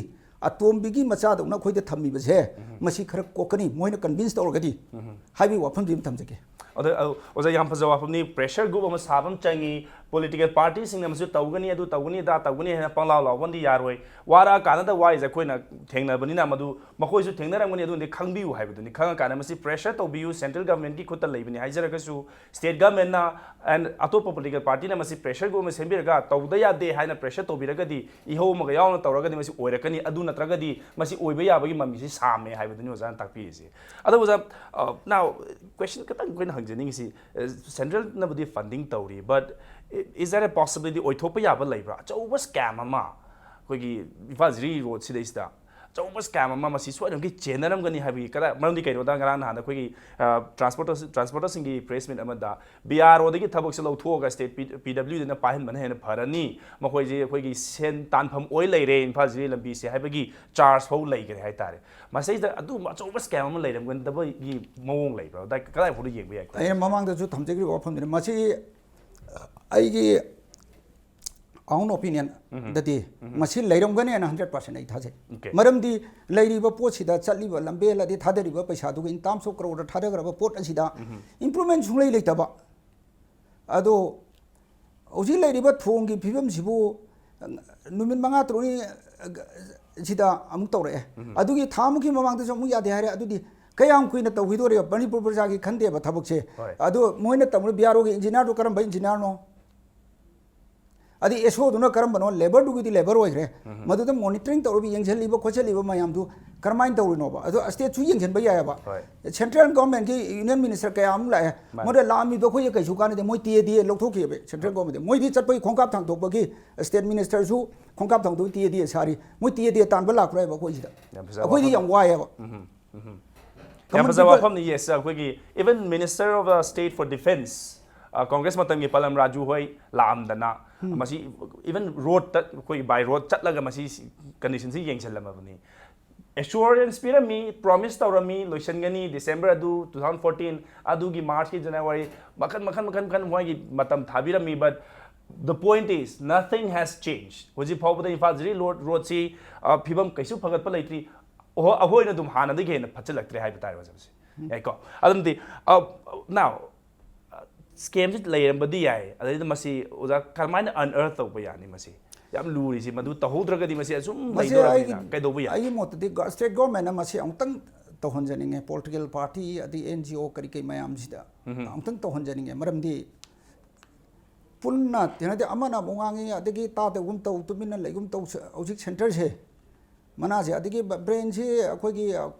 ꯑꯇꯣꯝꯕꯤꯒꯤ ꯃꯆꯥꯗꯧꯅ ꯑꯩꯈꯣꯏꯗ ꯊꯝꯃꯤꯕꯁꯦ ꯃꯁꯤ ꯈꯔ ꯀꯣꯛꯀꯅꯤ, ꯃꯣꯏꯅ ꯀꯟꯚꯤꯟꯁ ꯇꯧꯔꯒꯗꯤ ꯍꯥꯏꯕꯒꯤ ꯋꯥꯐꯝꯁꯤ ꯑꯃ ꯊꯝꯖꯒꯦ꯫ ꯑꯗ ꯑ, ꯑꯣꯖꯥ, ꯌꯥꯝ ꯐꯖꯕ ꯋꯥꯐꯝꯅꯤ꯫ ꯄ꯭ꯔꯦꯁꯔ ꯒ꯭ꯔꯨꯞ ꯑꯃ ꯁꯥꯕ ꯑꯃ ꯆꯪꯉꯤ꯫ ꯄꯣꯂꯤꯇꯤꯀꯦꯜ ꯄꯥꯔꯇꯤꯁꯤꯡꯅ ꯃꯁꯤ ꯇꯧꯒꯅꯤ, ꯑꯗꯨ ꯇꯧꯒꯅꯤ, ꯑꯗꯥ ꯇꯧꯒꯅꯤ ꯍꯥꯏꯅ ꯄꯪꯂꯥꯎ ꯂꯥꯎꯕꯅꯗꯤ ꯌꯥꯔꯣꯏ꯫ ꯋꯥꯔꯛꯑꯀꯥꯟꯗ ꯋꯥꯔꯤꯁꯦ ꯑꯩꯈꯣꯏꯅ ꯊꯦꯡꯅꯕꯅꯤꯅ ꯃꯗꯨ ꯃꯈꯣꯏꯁꯨ ꯊꯦꯡꯅꯔꯝꯒꯅꯤ꯫ ꯑꯗꯨꯅꯗꯤ ꯈꯪꯕꯤꯌꯨ ꯍꯥꯏꯕꯗꯨꯅꯤ꯫ ꯈꯪꯉꯀꯥꯟꯗ ꯃꯁꯤ ꯄ꯭ꯔꯦꯁꯔ ꯇꯧꯕꯤꯌꯨ, ꯁꯦꯟꯇ꯭ꯔꯦꯜ ꯒꯚꯔꯟꯃꯦꯟꯠꯀꯤ ꯈꯨꯠꯇ ꯂꯩꯕꯅꯤ ꯍꯥꯏꯖꯔꯒꯁꯨ, ꯁ꯭ꯇꯦꯠ ꯒꯚꯔꯟꯃꯦꯟꯠꯅ and ꯑꯇꯣꯞꯄ ꯄꯣꯂꯤꯇꯤꯀꯦꯜ ꯄꯥꯔꯇꯤꯅ ꯃꯁꯤ ꯄ꯭ꯔꯦꯁꯔ ꯒ꯭ꯔꯨꯞ ꯑꯃ ꯁꯦꯝꯕꯤꯔꯒ ꯇꯧꯗ ꯌꯥꯗꯦ ꯍꯥꯏꯅ ꯄ꯭ꯔꯦꯁꯔ ꯇꯧꯕꯤꯔꯒꯗꯤ, ꯏꯍꯧ ꯑꯃꯒ ꯌꯥꯎꯅ ꯇꯧꯔꯒꯗꯤ ꯃꯁꯤ ꯑꯣꯏꯔꯛꯀꯅꯤ꯫ ꯑꯗꯨ ꯅꯠꯇ꯭ꯔꯒꯗꯤ ꯃꯁꯤ ꯑꯣꯏꯕ ꯌꯥꯕꯒꯤ ꯃꯃꯤꯁꯤ ꯁꯥꯝꯃꯦ ꯍꯥꯏꯕꯗꯨꯅꯤ ꯑꯣꯖꯥꯅ ꯇꯥꯛꯄꯤꯔꯤꯁꯤ꯫ ꯑꯗꯣ ꯑꯣꯖꯥ, ꯑ, now question ꯈꯤꯇꯪ ꯑꯩꯈꯣꯏꯅ ꯍꯪꯖꯅꯤꯡꯉꯤꯁꯤ, ꯑ, ꯁꯦꯟꯇ꯭ꯔꯦꯜꯅꯕꯨꯗꯤ ꯐꯟꯗꯤꯡ ꯇꯧꯔꯤ, but is there a possibility, ꯑꯣꯏꯊꯣꯛꯄ ꯌꯥꯕ ꯂꯩꯕ꯭ꯔꯥ? ꯑꯆꯧꯕ ꯁ꯭ꯀꯦꯝ ꯑꯃ ꯑꯩꯈꯣꯏꯒꯤ ꯏꯝꯐꯥꯜ ꯖꯤꯔꯤ ꯔꯣꯗ ꯁꯤꯗꯩꯁꯤꯗ ꯑꯆꯧꯕ ꯁ꯭ꯀꯦꯝ ꯑꯃ ꯃꯁꯤ ꯁꯣꯏꯗꯅꯃꯛꯀꯤ ꯆꯦꯟꯅꯔꯝꯒꯅꯤ ꯍꯥꯏꯕꯒꯤ ꯀꯗꯥꯏ-, ꯃꯔꯝꯗꯤ ꯀꯩꯅꯣꯗ ꯉꯔꯥꯡ ꯅꯍꯥꯟꯗ ꯑꯩꯈꯣꯏꯒꯤ, ꯑ, ꯇ꯭ꯔꯥꯟꯁꯄꯣꯔꯇꯔ-, ꯇ꯭ꯔꯥꯟꯁꯄꯣꯔꯇꯔꯁꯤꯡꯒꯤ ꯄ꯭ꯔꯦꯁ ꯃꯤꯠ ꯑꯃꯗ ꯕꯤ ꯑꯥꯔ ꯑꯣꯗꯒꯤ ꯊꯕꯛꯁꯦ ꯂꯧꯊꯣꯛꯑꯒ ꯁ꯭ꯇꯦꯠ ꯄꯤ-, ꯄꯤ ꯗꯕ꯭ꯂ꯭ꯌꯨ ꯗꯤꯅ ꯄꯥꯏꯍꯟꯕꯅ ꯍꯦꯟꯅ ꯐꯔꯅꯤ, ꯃꯈꯣꯏꯁꯦ ꯑꯩꯈꯣꯏꯒꯤ ꯁꯦꯟ ꯇꯥꯟꯐꯝ ꯑꯣꯏ ꯂꯩꯔꯦ ꯏꯝꯐꯥꯜ ꯖꯤꯔꯤ ꯂꯝꯕꯤꯁꯦ ꯍꯥꯏꯕꯒꯤ ꯆꯥꯔꯖ ꯐꯥꯎ ꯂꯩꯈ꯭ꯔꯦ ꯍꯥꯏꯇꯥꯔꯦ꯫ ꯃꯁꯤꯗ ꯑꯗꯨꯒꯨꯝꯕ ꯑꯆꯧꯕ ꯁ꯭ꯀꯦꯝ ꯑꯃ ꯂꯩꯔꯝꯒꯗꯕꯒꯤ ꯃꯑꯣꯡ ꯂꯩꯕ꯭ꯔꯥ? ꯑꯗꯥꯏ-, ꯀꯗꯥꯏ ꯐꯥꯎꯗ ꯌꯦꯡꯕ ꯌꯥꯏ? ꯑꯩꯅ ꯃꯃꯥꯡꯗꯁꯨ ꯊꯝꯖꯈ꯭ꯔꯤꯕ ꯋꯥꯐꯝꯗꯨꯅꯤ꯫ ꯃꯁꯤ ꯑꯩꯒꯤ own opinion ꯗꯗꯤ ꯃꯁꯤ ꯂꯩꯔꯝꯒꯅꯦꯅ hundred percent ꯑꯩ ꯊꯥꯖꯩ꯫ Okay. ꯃꯔꯝꯗꯤ ꯂꯩꯔꯤꯕ ꯄꯣꯠꯁꯤꯗ ꯆꯠꯂꯤꯕ ꯂꯝꯕꯦꯜ ꯑꯗꯩ ꯊꯥꯗꯔꯤꯕ ꯄꯩꯁꯥꯗꯨꯒ in terms of crore ꯊꯥꯗꯈ꯭ꯔꯕ ꯄꯣꯠ ꯑꯁꯤꯗ improvement ꯁꯨꯡꯂꯩ ꯂꯩꯇꯕ꯫ ꯑꯗꯣ ꯍꯧꯖꯤꯛ ꯂꯩꯔꯤꯕ ꯊꯣꯡꯒꯤ ꯐꯤꯕꯝꯁꯤꯕꯨ ꯅꯨꯃꯤꯠ ꯃꯉꯥ ꯇꯔꯨꯛꯅꯤ ꯁꯤꯗ ꯑꯃꯨꯛ ꯇꯧꯔꯛꯑꯦ꯫ ꯑꯗꯨꯒꯤ ꯊꯥ ꯑꯃꯨꯛꯀꯤ ꯃꯃꯥꯡꯗꯁꯨ ꯑꯃꯨꯛ ꯌꯥꯗꯦ ꯍꯥꯏꯔꯦ꯫ ꯑꯗꯨꯗꯤ ꯀꯌꯥꯝ ꯀꯨꯏꯅ ꯇꯧꯈꯤꯗꯣꯔꯤꯕ? ꯃꯅꯤꯄꯨꯔ ꯄ꯭ꯔꯖꯥꯒꯤ ꯈꯟꯗꯦꯕ ꯊꯕꯛꯁꯦ꯫ ꯍꯣꯏ꯫ ꯑꯗꯨ ꯃꯣꯏꯅ ꯇꯧꯔꯤꯕ ꯕꯤ ꯑꯥꯔ ꯑꯣꯒꯤ ꯏꯟꯖꯤꯅꯤꯌꯥꯔꯗꯨ ꯀꯔꯝꯕ ꯏꯟꯖꯤꯅꯤꯌꯥꯔꯅꯣ? ꯑꯗꯩ ꯑꯦꯁ ꯑꯣꯗꯨꯅ ꯀꯔꯝꯕꯅꯣ? ꯂꯦꯕꯔꯗꯨꯒꯤꯗꯤ ꯂꯦꯕꯔ ꯑꯣꯏꯈ꯭ꯔꯦ꯫ ꯃꯗꯨꯗ ꯃꯣꯅꯤꯇꯔꯤꯡ ꯇꯧꯔꯤꯕ, ꯌꯦꯡꯁꯤꯜꯂꯤꯕ ꯈꯣꯠꯆꯜꯂꯤꯕ ꯃꯌꯥꯝꯗꯨ ꯀꯔꯝꯍꯥꯏꯅ ꯇꯧꯔꯤꯅꯣꯕ? ꯑꯗꯣ ꯁ꯭ꯇꯦꯠꯁꯨ ꯌꯦꯡꯁꯤꯟꯕ ꯌꯥꯏꯑꯕ꯫ ꯍꯣꯏ꯫ ꯁꯦꯟꯇ꯭ꯔꯦꯜ ꯒꯣꯔꯃꯦꯟꯒꯤ ꯌꯨꯅꯤꯌꯟ ꯃꯤꯅꯤꯁꯇꯔ ꯀꯌꯥ ꯑꯃ ꯂꯥꯛꯑꯦ꯫ ꯃꯥꯅꯦ꯫ ꯃꯣꯏꯗ ꯂꯥꯛꯑꯝꯃꯤꯗꯣ ꯑꯩꯈꯣꯏꯁꯦ ꯀꯩꯁꯨ ꯀꯥꯟꯅꯗꯦ꯫ ꯃꯣꯏ ꯇꯤ ꯑꯦ ꯗꯤ ꯑꯦ ꯂꯧꯊꯣꯛꯈꯤꯕ ꯁꯦꯟꯇ꯭ꯔꯦꯜ ꯒꯣꯔꯃꯦꯟꯗ꯫ ꯃꯣꯏꯗꯤ ꯆꯠꯄꯒꯤ ꯈꯣꯡꯀꯥꯞ ꯊꯥꯡꯗꯣꯛꯄꯒꯤ ꯁ꯭ꯇꯦꯠ ꯃꯤꯅꯤꯁꯇꯔꯁꯨ ꯈꯣꯡꯀꯥꯞ ꯊꯥꯡꯗꯣꯛꯄꯒꯤ ꯇꯤ ꯑꯦ ꯗꯤ ꯑꯦ ꯁꯥꯔꯤ꯫ ꯃꯣꯏ ꯇꯤ ꯑꯦ ꯗꯤ ꯑꯦ ꯇꯥꯟꯕ ꯂꯥꯛꯄ꯭ꯔꯥ ꯍꯥꯏꯕ ꯑꯩꯈꯣꯏꯁꯤꯗ? ꯌꯥꯝ ꯐꯖꯕ ꯑꯩꯈꯣꯏꯗꯤ ꯋꯥꯐꯝ꯫ ꯌꯥꯝ ꯋꯥꯏꯑꯦꯕ꯫ ꯎꯝ, ꯎꯝ꯫ ꯌꯥꯝ ꯀꯃꯟ ꯐꯖꯕ ꯄꯤꯄꯜ ꯋꯥꯐꯝꯅꯤ꯫ ꯌꯦꯁ, ꯑꯩꯈꯣꯏꯒꯤ even minister of the state for defense, Congress ꯃꯇꯝꯒꯤ ꯄꯥꯂꯝ ꯔꯥꯖꯨ ꯍꯣꯏ ꯂꯥꯛꯑꯝꯗꯅ ꯃꯁꯤ even ꯔꯣꯗꯇ ꯑꯩꯈꯣꯏ ꯕꯥꯏ ꯔꯣꯗ ꯆꯠꯂꯒ ꯃꯁꯤ ꯀꯟꯗꯤꯁꯟꯁꯤ ꯌꯦꯡꯁꯤꯜꯂꯝꯃꯕꯅꯤ꯫ ꯑꯦꯁꯨꯔꯦꯟꯁ ꯄꯤꯔꯝꯃꯤ, ꯄ꯭ꯔꯣꯃꯤꯁ ꯇꯧꯔꯝꯃꯤ, ꯂꯣꯏꯁꯤꯟꯒꯅꯤ ꯗꯤꯁꯦꯝꯕꯔ ꯑꯗꯨ ꯇꯨ ꯊꯥꯎꯖꯟ ꯐꯣꯔꯇꯤꯟ, ꯑꯗꯨꯒꯤ ꯃꯥꯔꯆꯀꯤ ꯖꯅꯋꯥꯔꯤ, ꯃꯈꯟ ꯃꯈꯟ ꯃꯈꯟ ꯃꯈꯟ ꯃꯣꯏꯒꯤ ꯃꯇꯝ ꯊꯥꯕꯤꯔꯝꯃꯤ꯫ But the point is, nothing has changed. ꯍꯧꯖꯤꯛ ꯐꯥꯎꯕꯗ ꯏꯝꯐꯥꯜ ꯖꯤꯔꯤ ꯔꯣꯗ, ꯔꯣꯗꯁꯤ, ꯑ, ꯐꯤꯕꯝ ꯀꯩꯁꯨ ꯐꯒꯠꯄ ꯂꯩꯇ꯭ꯔꯤ꯫ ꯑꯣꯍꯣ, ꯑꯩꯈꯣꯏꯅ ꯑꯗꯨꯝ ꯍꯥꯟꯅꯗꯒꯤ ꯍꯦꯟꯅ ꯐꯠꯆꯜꯂꯛꯇ꯭ꯔꯦ ꯍꯥꯏꯕ ꯇꯥꯔꯦ ꯑꯣꯖꯥꯁꯦ꯫ ꯌꯥꯏꯀꯣ? ꯑꯗꯨꯝꯗꯤ, ꯑ, now, ꯁ꯭ꯀꯦꯝꯁꯤ ꯂꯩꯔꯝꯕꯗꯤ ꯌꯥꯏ, ꯑꯗꯩꯗ ꯃꯁꯤ ꯑꯣꯖꯥ ꯀꯔꯝꯍꯥꯏꯅ unearth ꯇꯧꯕ ꯌꯥꯅꯤ? ꯃꯁꯤ ꯌꯥꯝ ꯂꯨꯔꯤꯁꯤ, ꯃꯗꯨ ꯇꯧꯍꯧꯗ꯭ꯔꯒꯗꯤ ꯃꯁꯤ ꯑꯁꯨꯝ ꯃꯁꯤ ꯂꯩꯗꯧꯔꯕꯅꯤꯅ ꯑꯩꯒꯤ ꯀꯩꯗꯧꯕ ꯌꯥꯏ? ꯑꯩꯒꯤ ꯃꯣꯠꯇꯗꯤ ꯁ꯭ꯇꯦꯠ ꯒꯣꯔꯃꯦꯟꯅ ꯃꯁꯤ ꯑꯃꯨꯛꯇꯪ ꯇꯧꯍꯟꯖꯅꯤꯡꯉꯦ꯫ ꯄꯣꯂꯤꯇꯤꯀꯦꯜ ꯄꯥꯔꯇꯤ ꯑꯗꯩ ꯑꯦꯟ ꯖꯤ ꯑꯣ ꯀꯔꯤ ꯀꯔꯤ ꯃꯌꯥꯝꯁꯤꯗ ꯑꯃꯨꯛꯇꯪ ꯇꯧꯍꯟꯖꯅꯤꯡꯉꯦ꯫ ꯃꯔꯝꯗꯤ ꯄꯨꯟꯅ ꯊꯦꯡꯅꯗꯦ, ꯑꯃꯅ ꯑꯃꯨꯛ ꯉꯥꯡꯉꯤ, ꯑꯗꯒꯤ ꯇꯥꯗꯕꯒꯨꯝ ꯇꯧ, ꯇꯨꯃꯤꯟꯅ ꯂꯩꯒꯨꯝ ꯇꯧ꯫ ꯍꯧꯖꯤꯛ ꯁꯦꯟꯇꯔꯁꯦ ꯃꯅꯥꯁꯦ, ꯑꯗꯒꯤ ꯕ꯭ꯔꯦꯟꯁꯤ ꯑꯩꯈꯣꯏꯒꯤ, ꯑ,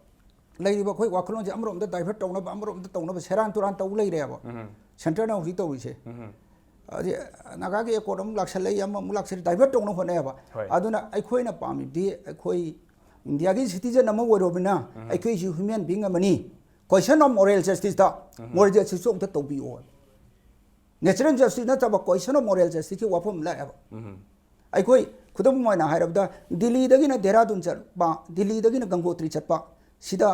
ꯂꯩꯔꯤꯕ ꯑꯩꯈꯣꯏ ꯋꯥꯈꯜꯂꯣꯟꯁꯦ ꯑꯃꯔꯣꯝꯗ ꯗꯥꯏꯚꯔꯠ ꯇꯧꯅꯕ, ꯑꯃꯔꯣꯝꯗ ꯇꯧꯅꯕ ꯁꯦꯔꯥꯟ ꯇꯨꯔꯥꯟ ꯇꯧ ꯂꯩꯔꯦꯕ ꯁꯦꯟꯇꯔꯅ ꯍꯧꯖꯤꯛ ꯇꯧꯔꯤꯁꯦ꯫ ꯍꯧꯖꯤꯛ ꯅꯥꯒꯥꯒꯤ ꯑꯦꯀꯣꯔꯗ ꯑꯃꯨꯛ ꯂꯥꯛꯁꯜꯂꯛꯏ, ꯑꯃ ꯑꯃꯨꯛ ꯂꯥꯛꯁꯜꯂꯛꯏ, ꯗꯥꯏꯚꯔꯠ ꯇꯧꯅꯕ ꯍꯣꯠꯅꯩꯌꯦꯕ꯫ ꯍꯣꯏ꯫ ꯑꯗꯨꯅ ꯑꯩꯈꯣꯏꯅ ꯄꯥꯝꯃꯤꯕꯗꯤ ꯑꯩꯈꯣꯏ ꯏꯟꯗꯤꯌꯥꯒꯤ ꯁꯤꯇꯤꯖꯟ ꯑꯃ ꯑꯣꯏꯔꯨꯕꯅꯤꯅ ꯑꯩꯈꯣꯏꯁꯨ ꯍ꯭ꯌꯨꯃꯦꯟ ꯕꯤꯡ ꯑꯃꯅꯤ꯫ Question of moral justice ꯇ moral justice ꯁꯨ ꯑꯃꯨꯛꯇ ꯇꯧꯕꯤꯌꯣ꯫ Natural justice ꯅꯠꯇꯕ question of moral justice ꯀꯤ ꯋꯥꯐꯝ ꯑꯃ ꯂꯥꯛꯑꯦꯕ꯫ ꯑꯩꯈꯣꯏ ꯈꯨꯗꯝ ꯑꯣꯏꯅ ꯍꯥꯏꯔꯕꯗ ꯗꯤꯜꯂꯤꯗꯒꯤꯅ ꯗꯦꯍꯔꯥꯗꯨꯟ ꯆꯠꯄ, ꯗꯤꯜꯂꯤꯗꯒꯤꯅ ꯒꯪꯒꯣꯇ꯭ꯔꯤ ꯆꯠꯄ ꯁꯤꯗ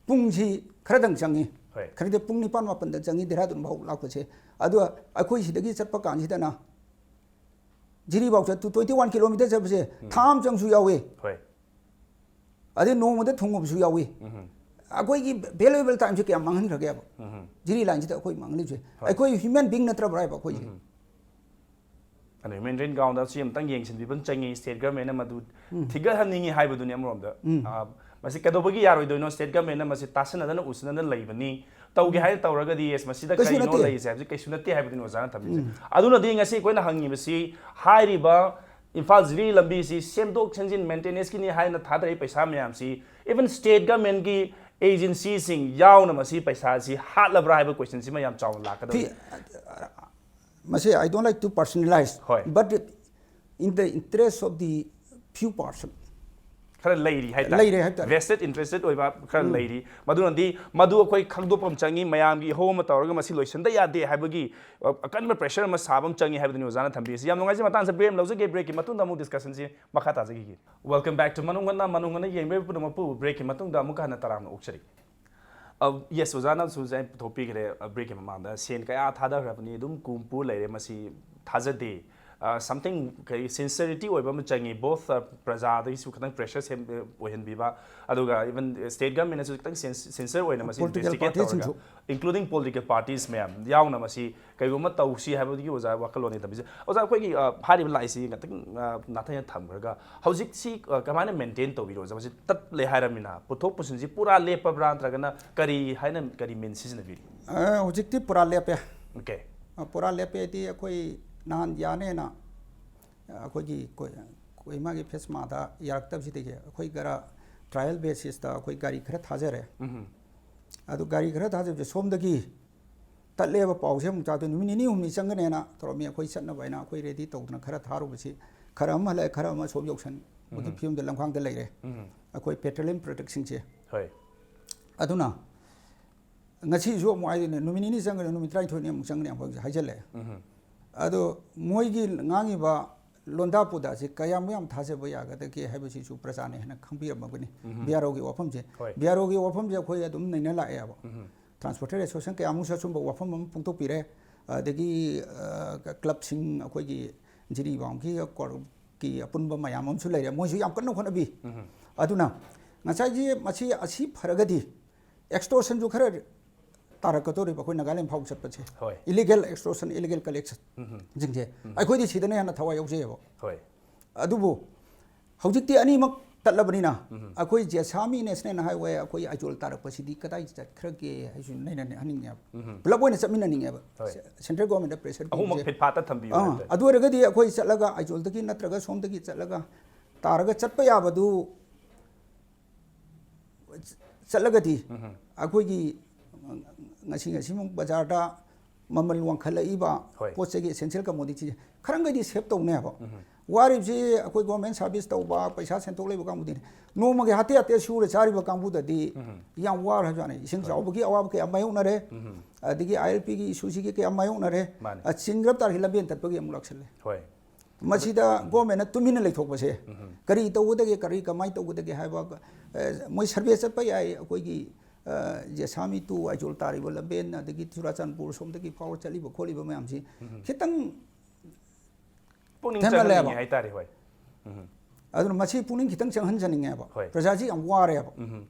ꯄꯨꯡꯁꯤ ꯈꯔꯗꯪ ꯆꯪꯉꯤ꯫ ꯍꯣꯏ꯫ ꯈꯔꯗꯤ ꯄꯨꯡ ꯅꯤꯄꯥꯟ ꯃꯥꯄꯟꯗ ꯆꯪꯉꯤ ꯗꯦꯍꯔꯥꯗꯨꯟ ꯐꯥꯎ ꯂꯥꯛꯄꯁꯦ꯫ ꯑꯗꯨꯒ ꯑꯩꯈꯣꯏ ꯁꯤꯗꯒꯤ ꯆꯠꯄ ꯀꯥꯟꯁꯤꯗꯅ ꯖꯤꯔꯤꯐꯥꯎ ꯆꯠ, twenty one kilometer ꯆꯠꯄꯁꯦ ꯊꯥ ꯑꯃ ꯆꯪꯁꯨ ꯌꯥꯎꯏ꯫ ꯍꯣꯏ꯫ ꯑꯗꯩ ꯅꯣꯡꯃꯗ ꯊꯨꯡꯉꯕꯁꯨ ꯌꯥꯎꯏ꯫ ꯑꯩꯈꯣꯏꯒꯤ valuable time ꯁꯦ ꯀꯌꯥꯝ ꯃꯥꯡꯍꯟꯈ꯭ꯔꯒꯦꯕ? ꯖꯤꯔꯤ ꯂꯥꯏꯟꯁꯤꯗ ꯑꯩꯈꯣꯏ ꯃꯥꯡꯍꯜꯂꯤꯁꯦ꯫ ꯑꯩꯈꯣꯏ ꯍ꯭ꯌꯨꯃꯦꯟ ꯕꯤꯡ ꯅꯠꯇ꯭ꯔꯕ꯭ꯔꯥ ꯍꯥꯏꯕ ꯑꯩꯈꯣꯏꯁꯦ? ꯑꯗꯣ ꯍ꯭ꯌꯨꯃꯦꯟ ꯔꯦꯟ ꯒ꯭ꯔꯥꯎꯟꯗ ꯁꯤ ꯑꯃꯨꯛꯇꯪ ꯌꯦꯡꯁꯤꯟꯕꯤꯕ ꯑꯃ ꯆꯪꯉꯤ꯫ ꯁ꯭ꯇꯦꯠ ꯒꯔꯃꯦꯟꯅ ꯃꯗꯨ ꯊꯤꯒꯠꯍꯟꯅꯤꯡꯉꯤ ꯍꯥꯏꯕꯗꯨꯅꯤ ꯑꯃꯔꯣꯝꯗ꯫ ꯑ, ꯃꯁꯤ ꯀꯩꯗꯧꯕꯒꯤ ꯌꯥꯔꯣꯏꯗꯣꯏꯅꯣ? ꯁ꯭ꯇꯦꯠ ꯒꯔꯃꯦꯟꯅ ꯃꯁꯤ ꯇꯥꯁꯤꯟꯅꯗꯅ ꯎꯁꯤꯟꯅꯗꯅ ꯂꯩꯕꯅꯤ꯫ ꯇꯧꯒꯦ ꯍꯥꯏꯅ ꯇꯧꯔꯒꯗꯤ, ꯌꯦꯁ, ꯃꯁꯤꯗ ꯀꯩꯁꯨ ꯀꯔꯤꯅꯣ ꯅꯠꯇꯦ꯫ ꯂꯩꯔꯤꯁꯦ ꯍꯥꯏꯕꯁꯤ ꯀꯩꯁꯨ ꯅꯠꯇꯦ ꯍꯥꯏꯕꯗꯨꯅꯤ ꯑꯣꯖꯥꯅ ꯊꯝꯕꯤꯁꯦ꯫ ꯑꯗꯨꯅꯗꯤ ꯉꯁꯤ ꯑꯩꯈꯣꯏꯅ ꯍꯪꯉꯤꯕꯁꯤ ꯍꯥꯏꯔꯤꯕ ꯏꯝꯐꯥꯜ ꯖꯤꯔꯤ ꯂꯝꯕꯤꯁꯤ ꯁꯦꯝꯗꯣꯛ ꯁꯦꯝꯖꯤꯟ ꯃꯦꯟꯇꯦꯅꯦꯟꯁꯀꯤꯅꯤ ꯍꯥꯏꯅ ꯊꯥꯗꯔꯛꯏ ꯄꯩꯁꯥ ꯃꯌꯥꯝꯁꯤ, even state governmentꯀꯤ agencyꯁꯤꯡ ꯌꯥꯎꯅ ꯃꯁꯤ ꯄꯩꯁꯥꯁꯤ ꯍꯥꯠꯂꯕ꯭ꯔꯥ ꯍꯥꯏꯕ questionꯁꯤꯃ ꯌꯥꯝ ꯆꯥꯎꯅ ꯂꯥꯛꯀꯗꯧꯔꯤ꯫ ꯃꯁꯤ I don't like to personalize, ꯍꯣꯏ꯫ But in the interest of the few person, ꯈꯔ ꯂꯩꯔꯤ ꯍꯥꯏꯇꯥꯔꯦ꯫ ꯂꯩꯔꯦ ꯍꯥꯏꯇꯥꯔꯦ꯫ Vested interested ꯑꯣꯏꯕ ꯈꯔ ꯂꯩꯔꯤ꯫ ꯃꯗꯨꯅꯗꯤ ꯃꯗꯨ ꯑꯩꯈꯣꯏ ꯈꯪꯗꯣꯛꯄ ꯑꯃ ꯆꯪꯉꯤ, ꯃꯌꯥꯝꯒꯤ ꯏꯍꯧ ꯑꯃ ꯇꯧꯔꯒ ꯃꯁꯤ ꯂꯣꯏꯁꯤꯟꯗ ꯌꯥꯗꯦ ꯍꯥꯏꯕꯒꯤ, ꯑ, ꯑꯀꯟꯕ pressure ꯑꯃ ꯁꯥꯕ ꯑꯃ ꯆꯪꯉꯤ ꯍꯥꯏꯕꯗꯨꯅꯤ ꯑꯣꯖꯥꯅ ꯊꯝꯕꯤꯔꯤꯁꯤ꯫ ꯌꯥꯝ ꯅꯨꯡꯉꯥꯏꯖꯩ꯫ ꯃꯇꯥꯡꯁꯤꯗ break ꯑꯃ ꯂꯧꯖꯒꯦ꯫ Breakꯀꯤ ꯃꯇꯨꯡꯗ ꯑꯃꯨꯛ discussionꯁꯤ ꯃꯈꯥ ꯇꯥꯖꯈꯤꯒꯦ꯫ Welcome back to ꯃꯅꯨꯡ ꯍꯟꯅ, ꯃꯅꯨꯡ ꯍꯟꯅ ꯌꯦꯡꯕꯤꯔꯤꯕ ꯄꯨꯝꯅꯃꯛꯄꯨ breakꯀꯤ ꯃꯇꯨꯡꯗ ꯑꯃꯨꯛꯀ ꯍꯟꯅ ꯇꯔꯥꯝꯅ ꯑꯣꯛꯆꯔꯤ꯫ ꯑ, yes, ꯑꯣꯖꯥꯅꯁꯨ ꯉꯁꯥꯏ ꯄꯨꯊꯣꯛꯄꯤꯈ꯭ꯔꯦ, ꯑ, breakꯀꯤ ꯃꯃꯥꯡꯗ ꯁꯦꯟ ꯀꯌꯥ ꯊꯥꯗꯈ꯭ꯔꯕꯅꯤ, ꯑꯗꯨꯝ ꯀꯨꯝ ꯄꯨ ꯂꯩꯔꯦ, ꯃꯁꯤ ꯊꯥꯖꯗꯦ꯫ ꯑ, something ꯀꯔꯤ sincerity ꯑꯣꯏꯕ ꯑꯃ ꯆꯪꯉꯤ, both, ꯑ, ꯄ꯭ꯔꯖꯥꯗꯒꯤꯁꯨ ꯈꯤꯇꯪ pressure ꯁꯦꯝ-, ꯑꯣꯏꯍꯟꯕꯤꯕ, ꯑꯗꯨꯒ even state governmentꯅꯁꯨ ꯈꯤꯇꯪ sin-, sincere ꯑꯣꯏꯅ ꯃꯁꯤ Political investigate ꯇꯧꯔꯒ, partyꯁꯤꯡꯁꯨ꯫ Including political parties ꯃꯌꯥꯝ ꯌꯥꯎꯅ ꯃꯁꯤ ꯀꯩꯒꯨꯝꯕ ꯇꯧꯁꯤ ꯍꯥꯏꯕꯗꯨꯒꯤ ꯑꯣꯖꯥ ꯋꯥꯈꯜꯂꯣꯟꯅꯤ ꯊꯝꯕꯤꯁꯦ꯫ ꯑꯣꯖꯥ, ꯑꯩꯈꯣꯏꯒꯤ, ꯑ, ꯍꯥꯏꯔꯤꯕ ꯂꯥꯏꯁꯤ ꯉꯥꯛꯇꯪ, ꯑ, ꯅꯥꯊꯩꯅ ꯊꯝꯈ꯭ꯔꯒ, ꯍꯧꯖꯤꯛꯁꯤ, ꯑ, ꯀꯃꯥꯏꯅ maintain ꯇꯧꯕꯤꯔꯣ? ꯑꯣꯖꯥ, ꯃꯁꯤ ꯇꯠꯂꯦ ꯍꯥꯏꯔꯃꯤꯅ ꯄꯨꯊꯣꯛ ꯄꯨꯁꯤꯟꯁꯤ ꯄꯨꯔꯥ ꯂꯦꯞꯄꯕ꯭ꯔꯥ, ꯅꯠꯇ꯭ꯔꯒꯅ ꯀꯔꯤ ꯍꯥꯏꯅ, ꯀꯔꯤ mean ꯁꯤꯖꯤꯟꯅꯕꯤꯔꯤ? ꯑ, ꯍꯧꯖꯤꯛꯇꯤ ꯄꯨꯔꯥ ꯂꯦꯞꯄꯦ꯫ Okay. ꯑ, ꯄꯨꯔꯥ ꯂꯦꯞꯄꯦ ꯍꯥꯏꯗꯤ ꯑꯩꯈꯣꯏ ꯅꯍꯥꯟ ꯌꯥꯅꯦꯅ, ꯑ, ꯑꯩꯈꯣꯏꯒꯤ ꯀꯣꯏ-, ꯀꯣꯍꯤꯃꯥꯒꯤ ꯐꯦꯁꯃꯥꯗ ꯌꯥꯔꯛꯇꯕꯁꯤꯗꯒꯤ ꯑꯩꯈꯣꯏ ꯈꯔ trial basisꯇ ꯑꯩꯈꯣꯏ ꯒꯥꯔꯤ ꯈꯔ ꯊꯥꯖꯔꯦ꯫ ꯎꯝ꯫ ꯑꯗꯨ ꯒꯥꯔꯤ ꯈꯔ ꯊꯥꯖꯕꯁꯦ ꯁꯣꯝꯗꯒꯤ ꯇꯠꯂꯦꯕ ꯄꯥꯎꯁꯦ ꯑꯃꯨꯛ ꯇꯥꯗꯣꯏ, ꯅꯨꯃꯤꯠ ꯅꯤꯅꯤ ꯍꯨꯝꯅꯤ ꯆꯪꯒꯅꯦꯅ ꯇꯧꯔꯝꯃꯤ꯫ ꯑꯩꯈꯣꯏ ꯆꯠꯅꯕ ꯍꯥꯏꯅ ꯑꯩꯈꯣꯏ ready ꯇꯧꯗꯅ ꯈꯔ ꯊꯥꯔꯨꯕꯁꯤ ꯈꯔ ꯑꯃ ꯍꯜꯂꯛꯑꯦ, ꯈꯔ ꯑꯃ ꯁꯣꯝ ꯌꯧꯁꯟꯕꯒꯤ ꯐꯤꯕꯝꯗ ꯂꯝꯈꯥꯡꯗ ꯂꯩꯔꯦ꯫ ꯎꯝ꯫ ꯑꯩꯈꯣꯏ petroleum productꯁꯤꯡꯁꯦ꯫ ꯍꯣꯏ꯫ ꯑꯗꯨꯅ ꯉꯁꯤꯁꯨ ꯑꯃꯨꯛ ꯍꯥꯏꯗꯣꯏꯅꯦ, ꯅꯨꯃꯤꯠ ꯅꯤꯅꯤ ꯆꯪꯒꯅꯤ, ꯅꯨꯃꯤꯠ ꯇꯔꯥꯅꯤꯊꯣꯏꯅꯤ ꯑꯃꯨꯛ ꯆꯪꯒꯅꯤ ꯍꯥꯏꯕ ꯍꯧꯖꯤꯛ ꯍꯥꯏꯖꯜꯂꯛꯑꯦ꯫ ꯎꯝ꯫ ꯑꯗꯣ ꯃꯣꯏꯒꯤ ꯉꯥꯡꯉꯤꯕ ꯂꯣꯟꯗꯥ ꯄꯨꯗꯥꯁꯤ ꯀꯌꯥꯃꯨꯛ ꯌꯥꯝ ꯊꯥꯖꯕ ꯌꯥꯒꯗꯒꯦ ꯍꯥꯏꯕꯁꯤꯁꯨ ꯄ꯭ꯔꯖꯥꯅ ꯍꯦꯟꯅ ꯈꯪꯕꯤꯔꯝꯃꯒꯅꯤ꯫ ꯎꯝ꯫ BROꯒꯤ ꯋꯥꯐꯝꯁꯦ, ꯍꯣꯏ꯫ BROꯒꯤ ꯋꯥꯐꯝꯁꯦ ꯑꯩꯈꯣꯏ ꯑꯗꯨꯝ ꯅꯩꯅ ꯂꯥꯛꯑꯦꯕ꯫ ꯎꯝ꯫ Transporter Association ꯀꯌꯥꯃꯨꯛꯁꯨ ꯑꯁꯨꯝꯕ ꯋꯥꯐꯝ ꯑꯃ ꯐꯣꯡꯗꯣꯛꯄꯤꯔꯦ꯫ ꯑꯗꯒꯤ, ꯑ, clubꯁꯤꯡ ꯑꯩꯈꯣꯏꯒꯤ ꯖꯤꯔꯤꯕꯥꯝꯒꯤ ꯀꯣꯔꯀꯤ ꯑꯄꯨꯟꯕ ꯃꯌꯥꯝ ꯑꯃꯁꯨ ꯂꯩꯔꯦ, ꯃꯣꯏꯁꯨ ꯌꯥꯝ ꯀꯟꯅ ꯍꯣꯠꯅꯕꯤ꯫ ꯎꯝ꯫ ꯑꯗꯨꯅ ꯉꯁꯥꯏꯒꯤ ꯃꯁꯤ ꯑꯁꯤ ꯐꯔꯒꯗꯤ extortionꯁꯨ ꯈꯔ ꯇꯥꯔꯛꯀꯗꯧꯔꯤꯕ ꯑꯩꯈꯣꯏ ꯅꯥꯒꯥꯂꯦꯟ ꯐꯥꯎ ꯆꯠꯄꯁꯦ꯫ ꯍꯣꯏ꯫ Illegal extortion, illegal collection ꯎꯝ꯫ ꯁꯤꯡꯁꯦ ꯑꯩꯈꯣꯏꯗꯤ ꯁꯤꯗꯅ ꯍꯦꯟꯅ ꯊꯋꯥꯏ ꯌꯥꯎꯖꯩꯌꯦꯕ꯫ ꯍꯣꯏ꯫ ꯑꯗꯨꯕꯨ ꯍꯧꯖꯤꯛꯇꯤ ꯑꯅꯤꯃꯛ ꯇꯠꯂꯕꯅꯤꯅ ꯑꯩꯈꯣꯏ ꯖꯦꯁꯥꯃꯤ ꯅꯦꯁꯅꯦꯜ ꯍꯥꯏꯋꯦ ꯑꯩꯈꯣꯏ ꯑꯥꯏꯖꯣꯜ ꯇꯥꯔꯛꯄꯁꯤꯗꯤ ꯀꯗꯥꯏ ꯆꯠꯈ꯭ꯔꯒꯦ ꯍꯥꯏꯁꯨ ꯅꯩꯅꯍꯟꯅꯤꯡꯉꯦꯕ꯫ ꯄꯨꯂꯞ ꯑꯣꯏꯅ ꯆꯠꯃꯤꯟꯅꯅꯤꯡꯉꯦꯕ꯫ ꯁꯦꯟꯇ꯭ꯔꯦꯜ ꯒꯣꯔꯃꯦꯟꯗ ꯄ꯭ꯔꯦꯁꯔ ꯑꯍꯨꯝꯃꯛ ꯄꯤꯕꯁꯦ꯫ ꯐꯤꯠ ꯐꯥꯠꯇ ꯊꯝꯕꯤꯌꯨ ꯑꯥ, ꯍꯥꯏꯕ ꯇꯥꯏ꯫ ꯑꯗꯨ ꯑꯣꯏꯔꯒꯗꯤ ꯑꯩꯈꯣꯏ ꯆꯠꯂꯒ ꯑꯥꯏꯖꯣꯜꯗꯒꯤ ꯅꯠꯇ꯭ꯔꯒ ꯁꯣꯝꯗꯒꯤ ꯆꯠꯂꯒ ꯇꯥꯔꯒ ꯆꯠꯄ ꯌꯥꯕꯗꯨ ꯆꯠꯂꯒꯗꯤ ꯑꯩꯈꯣꯏꯒꯤ ꯉꯁꯤ ꯉꯁꯤꯃꯨꯛ ꯕꯖꯥꯔꯗ ꯃꯃꯜ ꯋꯥꯡꯈꯠꯂꯛꯏꯕ ꯍꯣꯏ꯫ ꯄꯣꯠ ꯆꯩꯒꯤ ꯑꯦꯁꯦꯟꯁꯤꯌꯦꯜ ꯀꯃꯣꯗꯤꯇꯤꯁꯦ ꯈꯔꯪꯒꯩꯗꯤ ꯁꯦꯞ ꯇꯧꯅꯦꯕ꯫ ꯋꯥꯔꯤꯕꯁꯤ ꯑꯩꯈꯣꯏ ꯒꯣꯔꯃꯦꯟ ꯁꯥꯔꯚꯤꯁ ꯇꯧꯕ, ꯄꯩꯁꯥ ꯁꯦꯟꯊꯣꯛ ꯂꯩꯕ ꯀꯥꯡꯕꯨꯗꯤꯅꯦ꯫ ꯅꯣꯡꯃꯒꯤ ꯍꯥꯇꯦ ꯍꯥꯇꯦ ꯁꯨꯔ ꯆꯥꯔꯤꯕ ꯀꯥꯡꯕꯨꯗꯗꯤ ꯌꯥꯝ ꯋꯥꯔ ꯍꯥꯏꯕꯖꯥꯠꯅꯤ꯫ ꯏꯁꯤꯡ ꯆꯥꯎꯕꯒꯤ ꯑꯋꯥꯕ ꯀꯌꯥ ꯃꯥꯌꯣꯛꯅꯔꯦ꯫ ꯑꯗꯒꯤ ꯑꯥꯏ ꯑꯦꯜ ꯄꯤꯒꯤ ꯏꯁꯨꯁꯤꯒꯤ ꯀꯌꯥ ꯃꯥꯌꯣꯛꯅꯔꯦ꯫ ꯃꯥꯅꯤ꯫ ꯑ, ꯆꯤꯡꯈ꯭ꯔꯕ ꯇꯥꯔꯗꯤ ꯂꯝꯕꯦꯟ ꯇꯠꯄꯒꯤ ꯑꯃꯨꯛ ꯂꯥꯛꯁꯜꯂꯦ꯫ ꯍꯣꯏ꯫ ꯃꯁꯤꯗ ꯒꯣꯔꯃꯦꯟꯅ ꯇꯨꯃꯤꯟꯅ ꯂꯩꯊꯣꯛꯄꯁꯦ ꯀꯔꯤ ꯇꯧꯒꯗꯒꯦ, ꯀꯔꯤ ꯀꯃꯥꯏꯅ ꯇꯧꯒꯗꯒꯦ ꯍꯥꯏꯕ, ꯑ, ꯃꯣꯏ ꯁꯔꯚꯦ ꯆꯠꯄ ꯌꯥꯏ꯫ ꯑꯩꯈꯣꯏꯒꯤ, ꯑ, ꯖꯦꯁꯥꯃꯤ ꯇꯨ ꯑꯥꯏꯖꯣꯜ ꯇꯥꯔꯤꯕ ꯂꯝꯕꯦꯟ, ꯑꯗꯒꯤ ꯆꯨꯔꯥꯆꯥꯟꯄꯨꯔ ꯁꯣꯝꯗꯒꯤ ꯐꯥꯎꯔ ꯆꯠꯂꯤꯕ ꯈꯣꯠꯂꯤꯕ ꯃꯌꯥꯝꯁꯤ ꯈꯤꯇꯪ ꯄꯨꯛꯅꯤꯡ ꯊꯦꯡꯅ ꯆꯪꯍꯟꯅꯤꯡꯉꯤ ꯂꯩꯕ꯫ ꯍꯥꯏꯇꯥꯔꯦ꯫ ꯍꯣꯏ꯫ ꯎꯝ꯫ ꯑꯗꯨꯅ ꯃꯁꯤ ꯄꯨꯛꯅꯤꯡ ꯈꯤꯇꯪ ꯆꯪꯍꯟꯖꯅꯤꯡꯉꯦꯕ꯫ ꯍꯣꯏ꯫ ꯄ꯭ꯔꯖꯥꯁꯤ ꯌꯥꯝ ꯋꯥꯔꯦꯕ꯫ ꯎꯝ꯫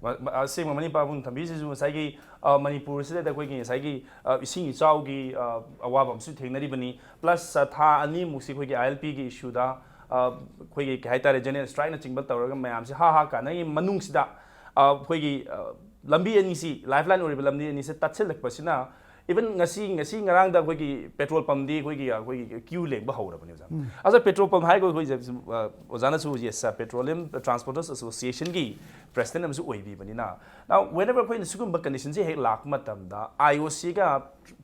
ꯃ-, ꯃ-, ꯑꯁꯦꯡꯕ ꯃꯅꯤꯄꯨꯔ ꯄꯥꯕꯨꯡ ꯊꯝꯕꯤꯁꯤꯁꯨ ꯉꯁꯥꯏꯒꯤ, ꯑ, ꯃꯅꯤꯄꯨꯔꯁꯤꯗ ꯑꯩꯈꯣꯏꯒꯤ ꯉꯁꯥꯏꯒꯤ, ꯑ, ꯏꯁꯤꯡ ꯏꯆꯥꯎꯒꯤ, ꯑ, ꯑꯋꯥꯕ ꯑꯃꯁꯨ ꯊꯦꯡꯅꯔꯤꯕꯅꯤ꯫ ꯄ꯭ꯂꯁ, ꯑ, ꯊꯥ ꯑꯅꯤꯃꯨꯛꯁꯤ ꯑꯩꯈꯣꯏꯒꯤ ꯑꯥꯏ ꯑꯦꯜ ꯄꯤꯒꯤ ꯏꯁꯨꯗ, ꯑ, ꯑꯩꯈꯣꯏꯒꯤ ꯀꯩ ꯍꯥꯏꯇꯥꯔꯦ, ꯖꯦꯅꯔꯦꯜ ꯁ꯭ꯇ꯭ꯔꯥꯏꯛꯅꯆꯤꯡꯕ ꯇꯧꯔꯒ ꯃꯌꯥꯝꯁꯤ ꯍꯥ ꯍꯥ ꯀꯥꯟꯅꯔꯤ ꯃꯅꯨꯡꯁꯤꯗ, ꯑ, ꯑꯩꯈꯣꯏꯒꯤ, ꯑ, ꯂꯝꯕꯤ ꯑꯅꯤꯁꯤ, ꯂꯥꯏꯐ ꯂꯥꯏꯟ ꯑꯣꯏꯔꯤꯕ ꯂꯝꯕꯤ ꯑꯅꯤꯁꯤ ꯇꯠꯁꯤꯜꯂꯛꯄꯁꯤꯅ, even ꯉꯁꯤ, ꯉꯁꯤ ꯉꯔꯥꯡꯗ ꯑꯩꯈꯣꯏꯒꯤ ꯄꯦꯇ꯭ꯔꯣꯜ ꯄꯝꯗꯤ ꯑꯩꯈꯣꯏꯒꯤ, ꯑꯩꯈꯣꯏꯒꯤ ꯀ꯭ꯌꯨ ꯂꯦꯡꯕ ꯍꯧꯔꯕꯅꯤ, ꯑꯣꯖꯥ꯫ ꯑꯗꯣ ꯄꯦꯇ꯭ꯔꯣꯜ ꯄꯝ ꯍꯥꯏꯔꯒ ꯑꯩꯈꯣꯏꯁꯦ, ꯑ, ꯑꯣꯖꯥꯅꯁꯨ, yes, sir, Petroleum Transporters Association ꯒꯤ president ꯑꯃꯁꯨ ꯑꯣꯏꯕꯤꯕꯅꯤꯅ, now, whenever ꯑꯩꯈꯣꯏꯅ ꯁꯤꯒꯨꯝꯕ condition ꯁꯦ ꯍꯦꯛ ꯂꯥꯛꯄ ꯃꯇꯝꯗ, IOC ꯒ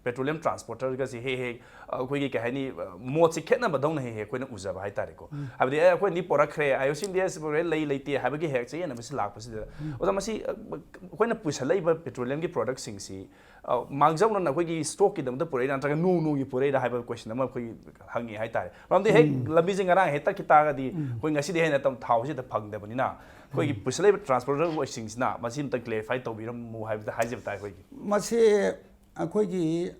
petroleum transporter ꯒꯁꯦ ꯍꯦꯛ ꯍꯦꯛ, ꯑ, ꯑꯩꯈꯣꯏꯒꯤ ꯀꯩ ꯍꯥꯏꯅꯤ, ꯑ, ꯃꯣꯠꯁꯦ ꯈꯦꯠꯅꯕꯗꯧꯅ ꯍꯦꯛ ꯍꯦꯛ ꯑꯩꯈꯣꯏꯅ ꯎꯖꯕ ꯍꯥꯏꯇꯥꯔꯦꯀꯣ꯫ ꯍꯥꯏꯕꯗꯤ, "ꯑꯦ, ꯑꯩꯈꯣꯏꯅꯗꯤ ꯄꯣꯔꯛꯈ꯭ꯔꯦ, IOC ꯅꯗꯤ ꯑꯁ ꯄꯣꯔꯛꯑꯦ, ꯂꯩ ꯂꯩꯇꯦ" ꯍꯥꯏꯕꯒꯤ ꯍꯦꯛ ꯆꯌꯦꯠꯅꯕꯁꯤ ꯂꯥꯛꯄꯁꯤꯗ, ꯑꯣꯖꯥ, ꯃꯁꯤ, ꯑ, ꯑꯩꯈꯣꯏꯅ ꯄꯨꯁꯜꯂꯛꯏꯕ petroleum ꯒꯤ product ꯁꯤꯡꯁꯤ, ꯑ, ꯃꯥꯡꯖꯧꯅꯅ ꯑꯩꯈꯣꯏꯒꯤ stock ꯀꯤꯗꯃꯛꯇ ꯄꯨꯔꯛꯏꯔꯥ ꯅꯠꯇ꯭ꯔꯒ ꯅꯣꯡ ꯅꯣꯡꯒꯤ ꯄꯨꯔꯛꯏꯔꯥ ꯍꯥꯏꯕ question ꯑꯃ ꯑꯩꯈꯣꯏ ꯍꯪꯉꯤ ꯍꯥꯏꯇꯥꯔꯦ꯫ ꯃꯔꯝꯗꯤ ꯍꯦꯛ ꯂꯝꯕꯤꯁꯦ ꯉꯔꯥꯡ ꯍꯦꯛ ꯇꯠꯈꯤ ꯇꯥꯔꯒꯗꯤ ꯑꯩꯈꯣꯏ ꯉꯁꯤꯗꯤ ꯍꯦꯟꯅ ꯇꯝ-, ꯊꯥꯎꯁꯤ ꯍꯦꯛꯇ ꯐꯪꯗꯕꯅꯤꯅ, ꯑꯩꯈꯣꯏꯒꯤ ꯄꯨꯁꯤꯜꯂꯛꯏꯕ transporter ꯁꯤꯡꯁꯤꯅ ꯃꯁꯤ ꯑꯝꯇ clarify ꯇꯧꯕꯤꯔꯝꯃꯨ ꯍꯥꯏꯕꯗ ꯍꯥꯏꯖꯕ ꯇꯥꯏ ꯑꯩꯈꯣꯏꯒꯤ꯫ ꯃꯁꯤ ꯑꯩꯈꯣꯏꯒꯤ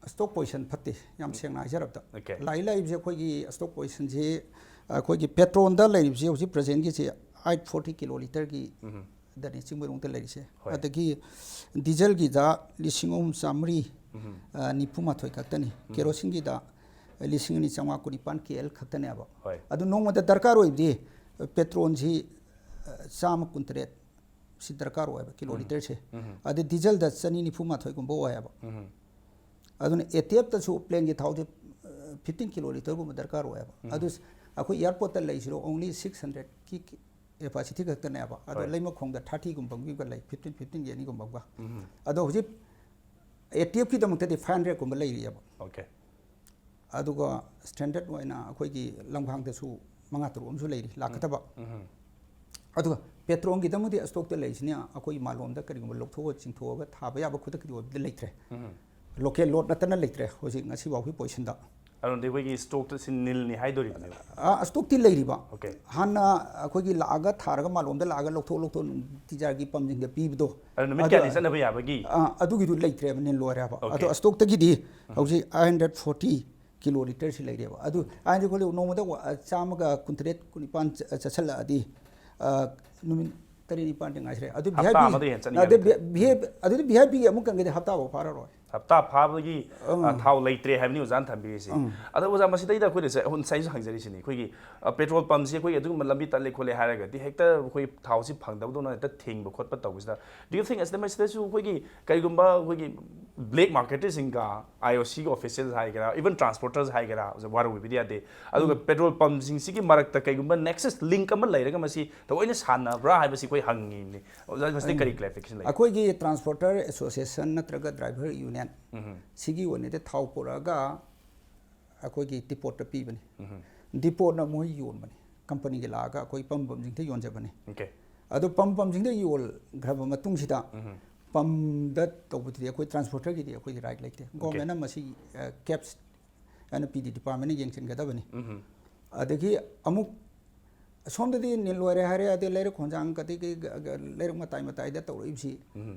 stock position ꯐꯠꯇꯦ, ꯌꯥꯝ ꯁꯦꯡꯅ ꯍꯥꯏꯖꯔꯕꯗ꯫ Okay. ꯂꯥꯛꯏ ꯂꯥꯛꯏꯕꯁꯦ ꯑꯩꯈꯣꯏꯒꯤ stock position ꯁꯤ, ꯑꯩꯈꯣꯏꯒꯤ petrol ꯗ ꯂꯩꯔꯤꯕꯁꯦ ꯍꯧꯖꯤꯛ present ꯒꯤꯁꯦ eight forty ꯀꯤꯂꯣ ꯂꯤꯇꯔꯒꯤ ꯗꯅꯤ ꯆꯤꯡꯃꯩꯔꯣꯡꯗ ꯂꯩꯔꯤꯁꯦ꯫ ꯍꯣꯏ꯫ ꯑꯗꯒꯤ diesel ꯒꯤꯗ ꯂꯤꯁꯤꯡ ꯑꯍꯨꯝ ꯆꯥꯝꯃꯔꯤ, ꯑ, ꯅꯤꯐꯨ ꯃꯥꯊꯣꯏ ꯈꯛꯇꯅꯤ꯫ Kerosene ꯒꯤꯗ ꯂꯤꯁꯤꯡ ꯑꯅꯤ ꯆꯥꯝꯃꯉꯥ ꯀꯨꯟꯅꯤꯄꯥꯟ KL ꯈꯛꯇꯅꯦꯕ꯫ ꯍꯣꯏ꯫ ꯑꯗꯨ ꯅꯣꯡꯃꯗ ꯗꯔꯀꯥꯔ ꯑꯣꯏꯕꯗꯤ petrol ꯁꯤ ꯆꯥꯝꯃ ꯀꯨꯟꯇꯔꯦꯠ ꯁꯤ ꯗꯔꯀꯥꯔ ꯑꯣꯏꯌꯦꯕ, ꯀꯤꯂꯣ ꯂꯤꯇꯔꯁꯦ꯫ ꯑꯗꯩ ꯗꯤꯖꯜꯗ ꯆꯅꯤ ꯅꯤꯐꯨ ꯃꯥꯊꯣꯏꯒꯨꯝꯕ ꯑꯣꯏꯌꯦꯕ꯫ ꯑꯗꯨꯅ ꯑꯦ ꯇꯤ ꯑꯦꯐꯇꯁꯨ ꯄ꯭ꯂꯦꯟꯒꯤ ꯊꯥꯎꯁꯦ ꯐꯤꯐꯇꯤꯟ ꯀꯤꯂꯣ ꯂꯤꯇꯔꯒꯨꯝꯕ ꯗꯔꯀꯥꯔ ꯑꯣꯏꯌꯦꯕ꯫ ꯑꯗꯨ ꯑꯩꯈꯣꯏ ꯑꯦꯌꯥꯔꯄꯣꯔꯠꯇ ꯂꯩꯁꯤꯔꯣ ꯑꯣꯡꯂꯤ ꯁꯤꯛꯁ ꯍꯟꯗ꯭ꯔꯦꯠꯀꯤ ꯀꯦꯄꯥꯁꯤꯇꯤ ꯈꯛꯇꯅꯦꯕ꯫ ꯑꯗꯣ ꯍꯣꯏ꯫ ꯂꯩꯃꯈꯣꯡꯗ ꯊꯥꯔꯇꯤꯒꯨꯝꯕꯒꯤꯒ ꯂꯩ, ꯐꯤꯐꯇꯤꯟ ꯐꯤꯐꯇꯤꯟꯒꯤ ꯑꯅꯤꯒꯨꯝꯕꯒ꯫ ꯑꯗꯣ ꯍꯧꯖꯤꯛ ꯑꯦ ꯇꯤ ꯑꯦꯐꯀꯤꯗꯃꯛꯇꯗꯤ ꯐꯥꯏꯚ ꯍꯟꯗ꯭ꯔꯦꯠꯀꯨꯝꯕ ꯂꯩꯔꯤꯑꯕ꯫ ꯑꯣꯀꯦ꯫ ꯑꯗꯨꯒ ꯁ꯭ꯇꯦꯟꯗꯔꯠ ꯑꯣꯏꯅ ꯑꯩꯈꯣꯏꯒꯤ ꯂꯝꯈꯥꯡꯗꯁꯨ ꯃꯉꯥ ꯇꯔꯨꯛ ꯑꯃꯁꯨ ꯂꯩꯔꯤ ꯂꯥꯛꯀꯗꯕ꯫ ꯑꯗꯨꯒ ꯄꯦꯇ꯭ꯔꯣꯜꯒꯤꯗꯃꯛꯇꯤ ꯁ꯭ꯇꯣꯛꯇ ꯂꯩꯔꯤꯁꯤꯅ ꯑꯩꯈꯣꯏꯒꯤ ꯃꯥꯂꯣꯝꯗ ꯀꯔꯤꯒꯨꯝꯕ ꯂꯧꯊꯣꯛꯑ ꯆꯤꯡꯊꯣꯛꯑꯒ ꯊꯥꯕ ꯌꯥꯕ ꯈꯨꯗꯛꯀꯤ ꯑꯣꯏꯕꯗꯤ ꯂꯩꯇ꯭ꯔꯦ꯫ ꯂꯣꯀꯦꯜ ꯂꯣꯠ ꯅꯠꯇꯅ ꯂꯩꯇ꯭ꯔꯦ ꯍꯧꯖꯤꯛ ꯉꯁꯤ ꯐꯥꯎꯒꯤ ꯄꯣꯖꯤꯁꯟꯗ꯫ ꯑꯗꯨꯅꯗꯤ ꯑꯩꯈꯣꯏꯒꯤ ꯁ꯭ꯇꯣꯛꯇ ꯁꯤ ꯅꯤꯜꯅꯤ ꯍꯥꯏꯗꯣꯔꯤꯕꯅꯦꯕ꯫ ꯑꯥ, ꯁ꯭ꯇꯣꯛꯇꯤ ꯂꯩꯔꯤꯕ꯫ ꯑꯣꯀꯦ꯫ ꯍꯥꯟꯅ ꯑꯩꯈꯣꯏꯒꯤ ꯂꯥꯛꯑꯒ ꯊꯥꯔꯒ ꯃꯥꯂꯣꯝꯗ ꯂꯥꯛꯑꯒ ꯂꯧꯊꯣꯛ ꯂꯧꯊꯣꯛ ꯇꯤꯖꯥꯔꯒꯤ ꯄꯝꯁꯤꯡꯗ ꯄꯤꯕꯗꯣ꯫ ꯑꯗꯨ ꯅꯨꯃꯤꯠ ꯑꯗꯨ ꯀꯌꯥꯅꯤ ꯆꯠꯅꯕ ꯌꯥꯕꯒꯤ? ꯑꯥ, ꯑꯗꯨꯒꯤꯗꯨ ꯂꯩꯇ꯭ꯔꯦꯕ, ꯅꯤꯜ ꯂꯣꯏꯔꯦꯕ꯫ ꯑꯣꯀꯦ꯫ ꯑꯗꯣ ꯁ꯭ꯇꯣꯛꯇꯒꯤꯗꯤ ꯍꯧꯖꯤꯛ ꯑꯩꯠ ꯍꯟꯗ꯭ꯔꯦꯠ ꯐꯣꯔꯇꯤ ꯀꯤꯂꯣ ꯂꯤꯇꯔꯁꯤ ꯂꯩꯔꯦꯕ꯫ ꯑꯗꯨ ꯑꯩꯠ ꯍꯟꯗ꯭ꯔꯦꯠ ꯐꯣꯔꯇꯤ ꯅꯣꯡꯃꯗ ꯋꯥ-, ꯆꯥꯝꯃꯒ ꯀꯨꯟꯇꯔꯦꯠ ꯀꯨꯟꯅꯤꯄꯥꯟ ꯆ-, ꯆꯠꯁꯜꯂꯛꯑꯗꯤ, ꯑꯥ, ꯅꯨꯃꯤꯠ ꯇꯔꯦꯠ ꯅꯤꯄꯥꯟꯗꯤ ꯉꯥꯏꯁꯤꯔꯦ꯫ ꯑꯗꯨ ꯍꯞꯇꯥ ꯚꯤ ꯑꯥꯏ ꯄꯤ, ꯑꯃꯗ ꯍꯦꯟꯅ ꯆꯠꯅꯤ ꯑꯗꯨ ꯍꯥꯏꯕ ꯚꯤ-, ꯚꯤ ꯑꯥꯏ ꯄꯤ, ꯑꯗꯨꯗꯤ ꯚꯤ ꯑꯥꯏ ꯄꯤꯒꯤ ꯑꯃꯨꯛ ꯀꯟꯒꯗꯤ ꯍꯞꯇꯥꯐꯥꯎ ꯐꯥꯔꯔꯣꯏ꯫ ꯍꯞꯇꯥ ꯐꯥꯕꯒꯤ, ꯑ, ꯊꯥꯎ ꯂꯩꯇ꯭ꯔꯦ ꯍꯥꯏꯕꯅꯤ ꯑꯣꯖꯥꯅ ꯊꯝꯕꯤꯔꯤꯁꯤ꯫ ꯑꯗꯣ ꯑꯣꯖꯥ, ꯃꯁꯤꯗꯩꯗ ꯑꯩꯈꯣꯏꯅ ꯉꯁꯥꯏ-, ꯉꯁꯥꯏꯁꯨ ꯍꯪꯖꯔꯤꯁꯤꯅꯤ, ꯑꯩꯈꯣꯏꯒꯤ, ꯑ, ꯄꯦꯇ꯭ꯔꯣꯜ ꯄꯝꯁꯤ ꯑꯩꯈꯣꯏꯒꯤ ꯑꯗꯨꯒꯨꯝꯕ ꯂꯝꯕꯤ ꯇꯠꯂꯦ ꯈꯣꯠꯂꯦ ꯍꯥꯏꯔꯒꯗꯤ ꯍꯦꯛꯇ ꯑꯩꯈꯣꯏ ꯊꯥꯎꯁꯤ ꯐꯪꯗꯕꯗꯧꯅ ꯍꯦꯛꯇ ꯊꯤꯡꯕ ꯈꯣꯠꯄ ꯇꯧꯕꯁꯤꯗ, do you think ꯑꯁꯤꯗ ꯃꯁꯤꯗꯁꯨ ꯑꯩꯈꯣꯏꯒꯤ ꯀꯔꯤꯒꯨꯝꯕ ꯑꯩꯈꯣꯏꯒꯤ ꯕ꯭ꯂꯦꯛ ꯃꯥꯔꯀꯦꯇꯔꯁꯤꯡꯒ ꯑꯥꯏ ꯑꯣ ꯁꯤꯒꯤ ꯑꯣꯐꯤꯁꯦꯜ ꯍꯥꯏꯒꯦꯔꯥ, even ꯇ꯭ꯔꯥꯟꯁꯄꯣꯔꯇꯔꯁ ꯍꯥꯏꯒꯦꯔꯥ, ꯑꯣꯖꯥ, ꯋꯥꯔꯧꯕꯤꯕꯗꯤ ꯌꯥꯗꯦ꯫ ꯑꯗꯨꯒ ꯄꯦꯇ꯭ꯔꯣꯜ ꯄꯝꯁꯤꯡꯁꯤꯒꯤ ꯃꯔꯛꯇ ꯀꯩꯒꯨꯝꯕ nexus link ꯑꯃ ꯂꯩꯔꯒ ꯃꯁꯤ ꯊꯑꯣꯏꯅ ꯁꯥꯟꯅꯕ꯭ꯔꯥ ꯍꯥꯏꯕꯁꯤ ꯑꯩꯈꯣꯏ ꯍꯪꯉꯤꯕꯅꯤ꯫ ꯑꯣꯖꯥ, ꯃꯁꯤꯗ ꯀꯔꯤ clarification ꯂꯩ? ꯑꯩꯈꯣꯏꯒꯤ ꯇ꯭ꯔꯥꯟꯁꯄꯣꯔꯇꯔ ꯑꯦꯁꯣꯁꯤꯌꯦꯁꯟ ꯅꯠꯇ꯭ꯔꯒ ꯗ꯭ꯔꯥꯏꯚꯔ ꯌꯨꯅꯤꯌꯟ ꯁꯤꯒꯤ ꯑꯣꯏꯅꯗꯤ ꯊꯥꯎ ꯄꯨꯔꯛꯑꯒ ꯑꯩꯈꯣꯏꯒꯤ ꯗꯤꯄꯣꯠꯇ ꯄꯤꯕꯅꯤ꯫ ꯗꯤꯄꯣꯠꯅ ꯃꯣꯏ ꯌꯣꯟꯕꯅꯤ, ꯀꯝꯄꯅꯤꯒꯤ ꯂꯥꯛꯑꯒ ꯑꯩꯈꯣꯏ ꯄꯝ ꯄꯝꯁꯤꯡꯗ ꯌꯣꯟꯖꯕꯅꯤ꯫ ꯑꯣꯀꯦ꯫ ꯑꯗꯣ ꯄꯝ ꯄꯝꯁꯤꯡꯗ ꯌꯣꯟꯈ꯭ꯔꯕ ꯃꯇꯨꯡꯁꯤꯗ ꯄꯝꯗ ꯇꯧꯕꯗꯨꯗꯤ ꯑꯩꯈꯣꯏ ꯇ꯭ꯔꯥꯟꯁꯄꯣꯔꯇꯔꯒꯤꯗꯤ ꯑꯩꯈꯣꯏꯒꯤ ꯔꯥꯏꯠ ꯂꯩꯇꯦ꯫ ꯒꯣꯔꯃꯦꯟꯅ ꯃꯁꯤ, ꯑ, ꯀꯦꯞꯁ ꯑꯦꯟ ꯄꯤ ꯗꯤ ꯗꯤꯄꯥꯔꯠꯃꯦꯟꯅ ꯌꯦꯡꯁꯤꯟꯒꯗꯕꯅꯤ꯫ ꯑꯗꯒꯤ ꯑꯃꯨꯛ ꯁꯣꯝꯗꯗꯤ ꯅꯤꯜ ꯂꯣꯏꯔꯦ ꯍꯥꯏꯔꯦ, ꯑꯗꯩ ꯂꯩꯔꯛ ꯈꯣꯟꯖꯥꯡ ꯑꯗꯒꯤ ꯒ-, ꯒ-, ꯂꯩꯔꯛ ꯃꯇꯥꯏ ꯃꯇꯥꯏꯗ ꯇꯧꯔꯛꯏꯕꯁꯤ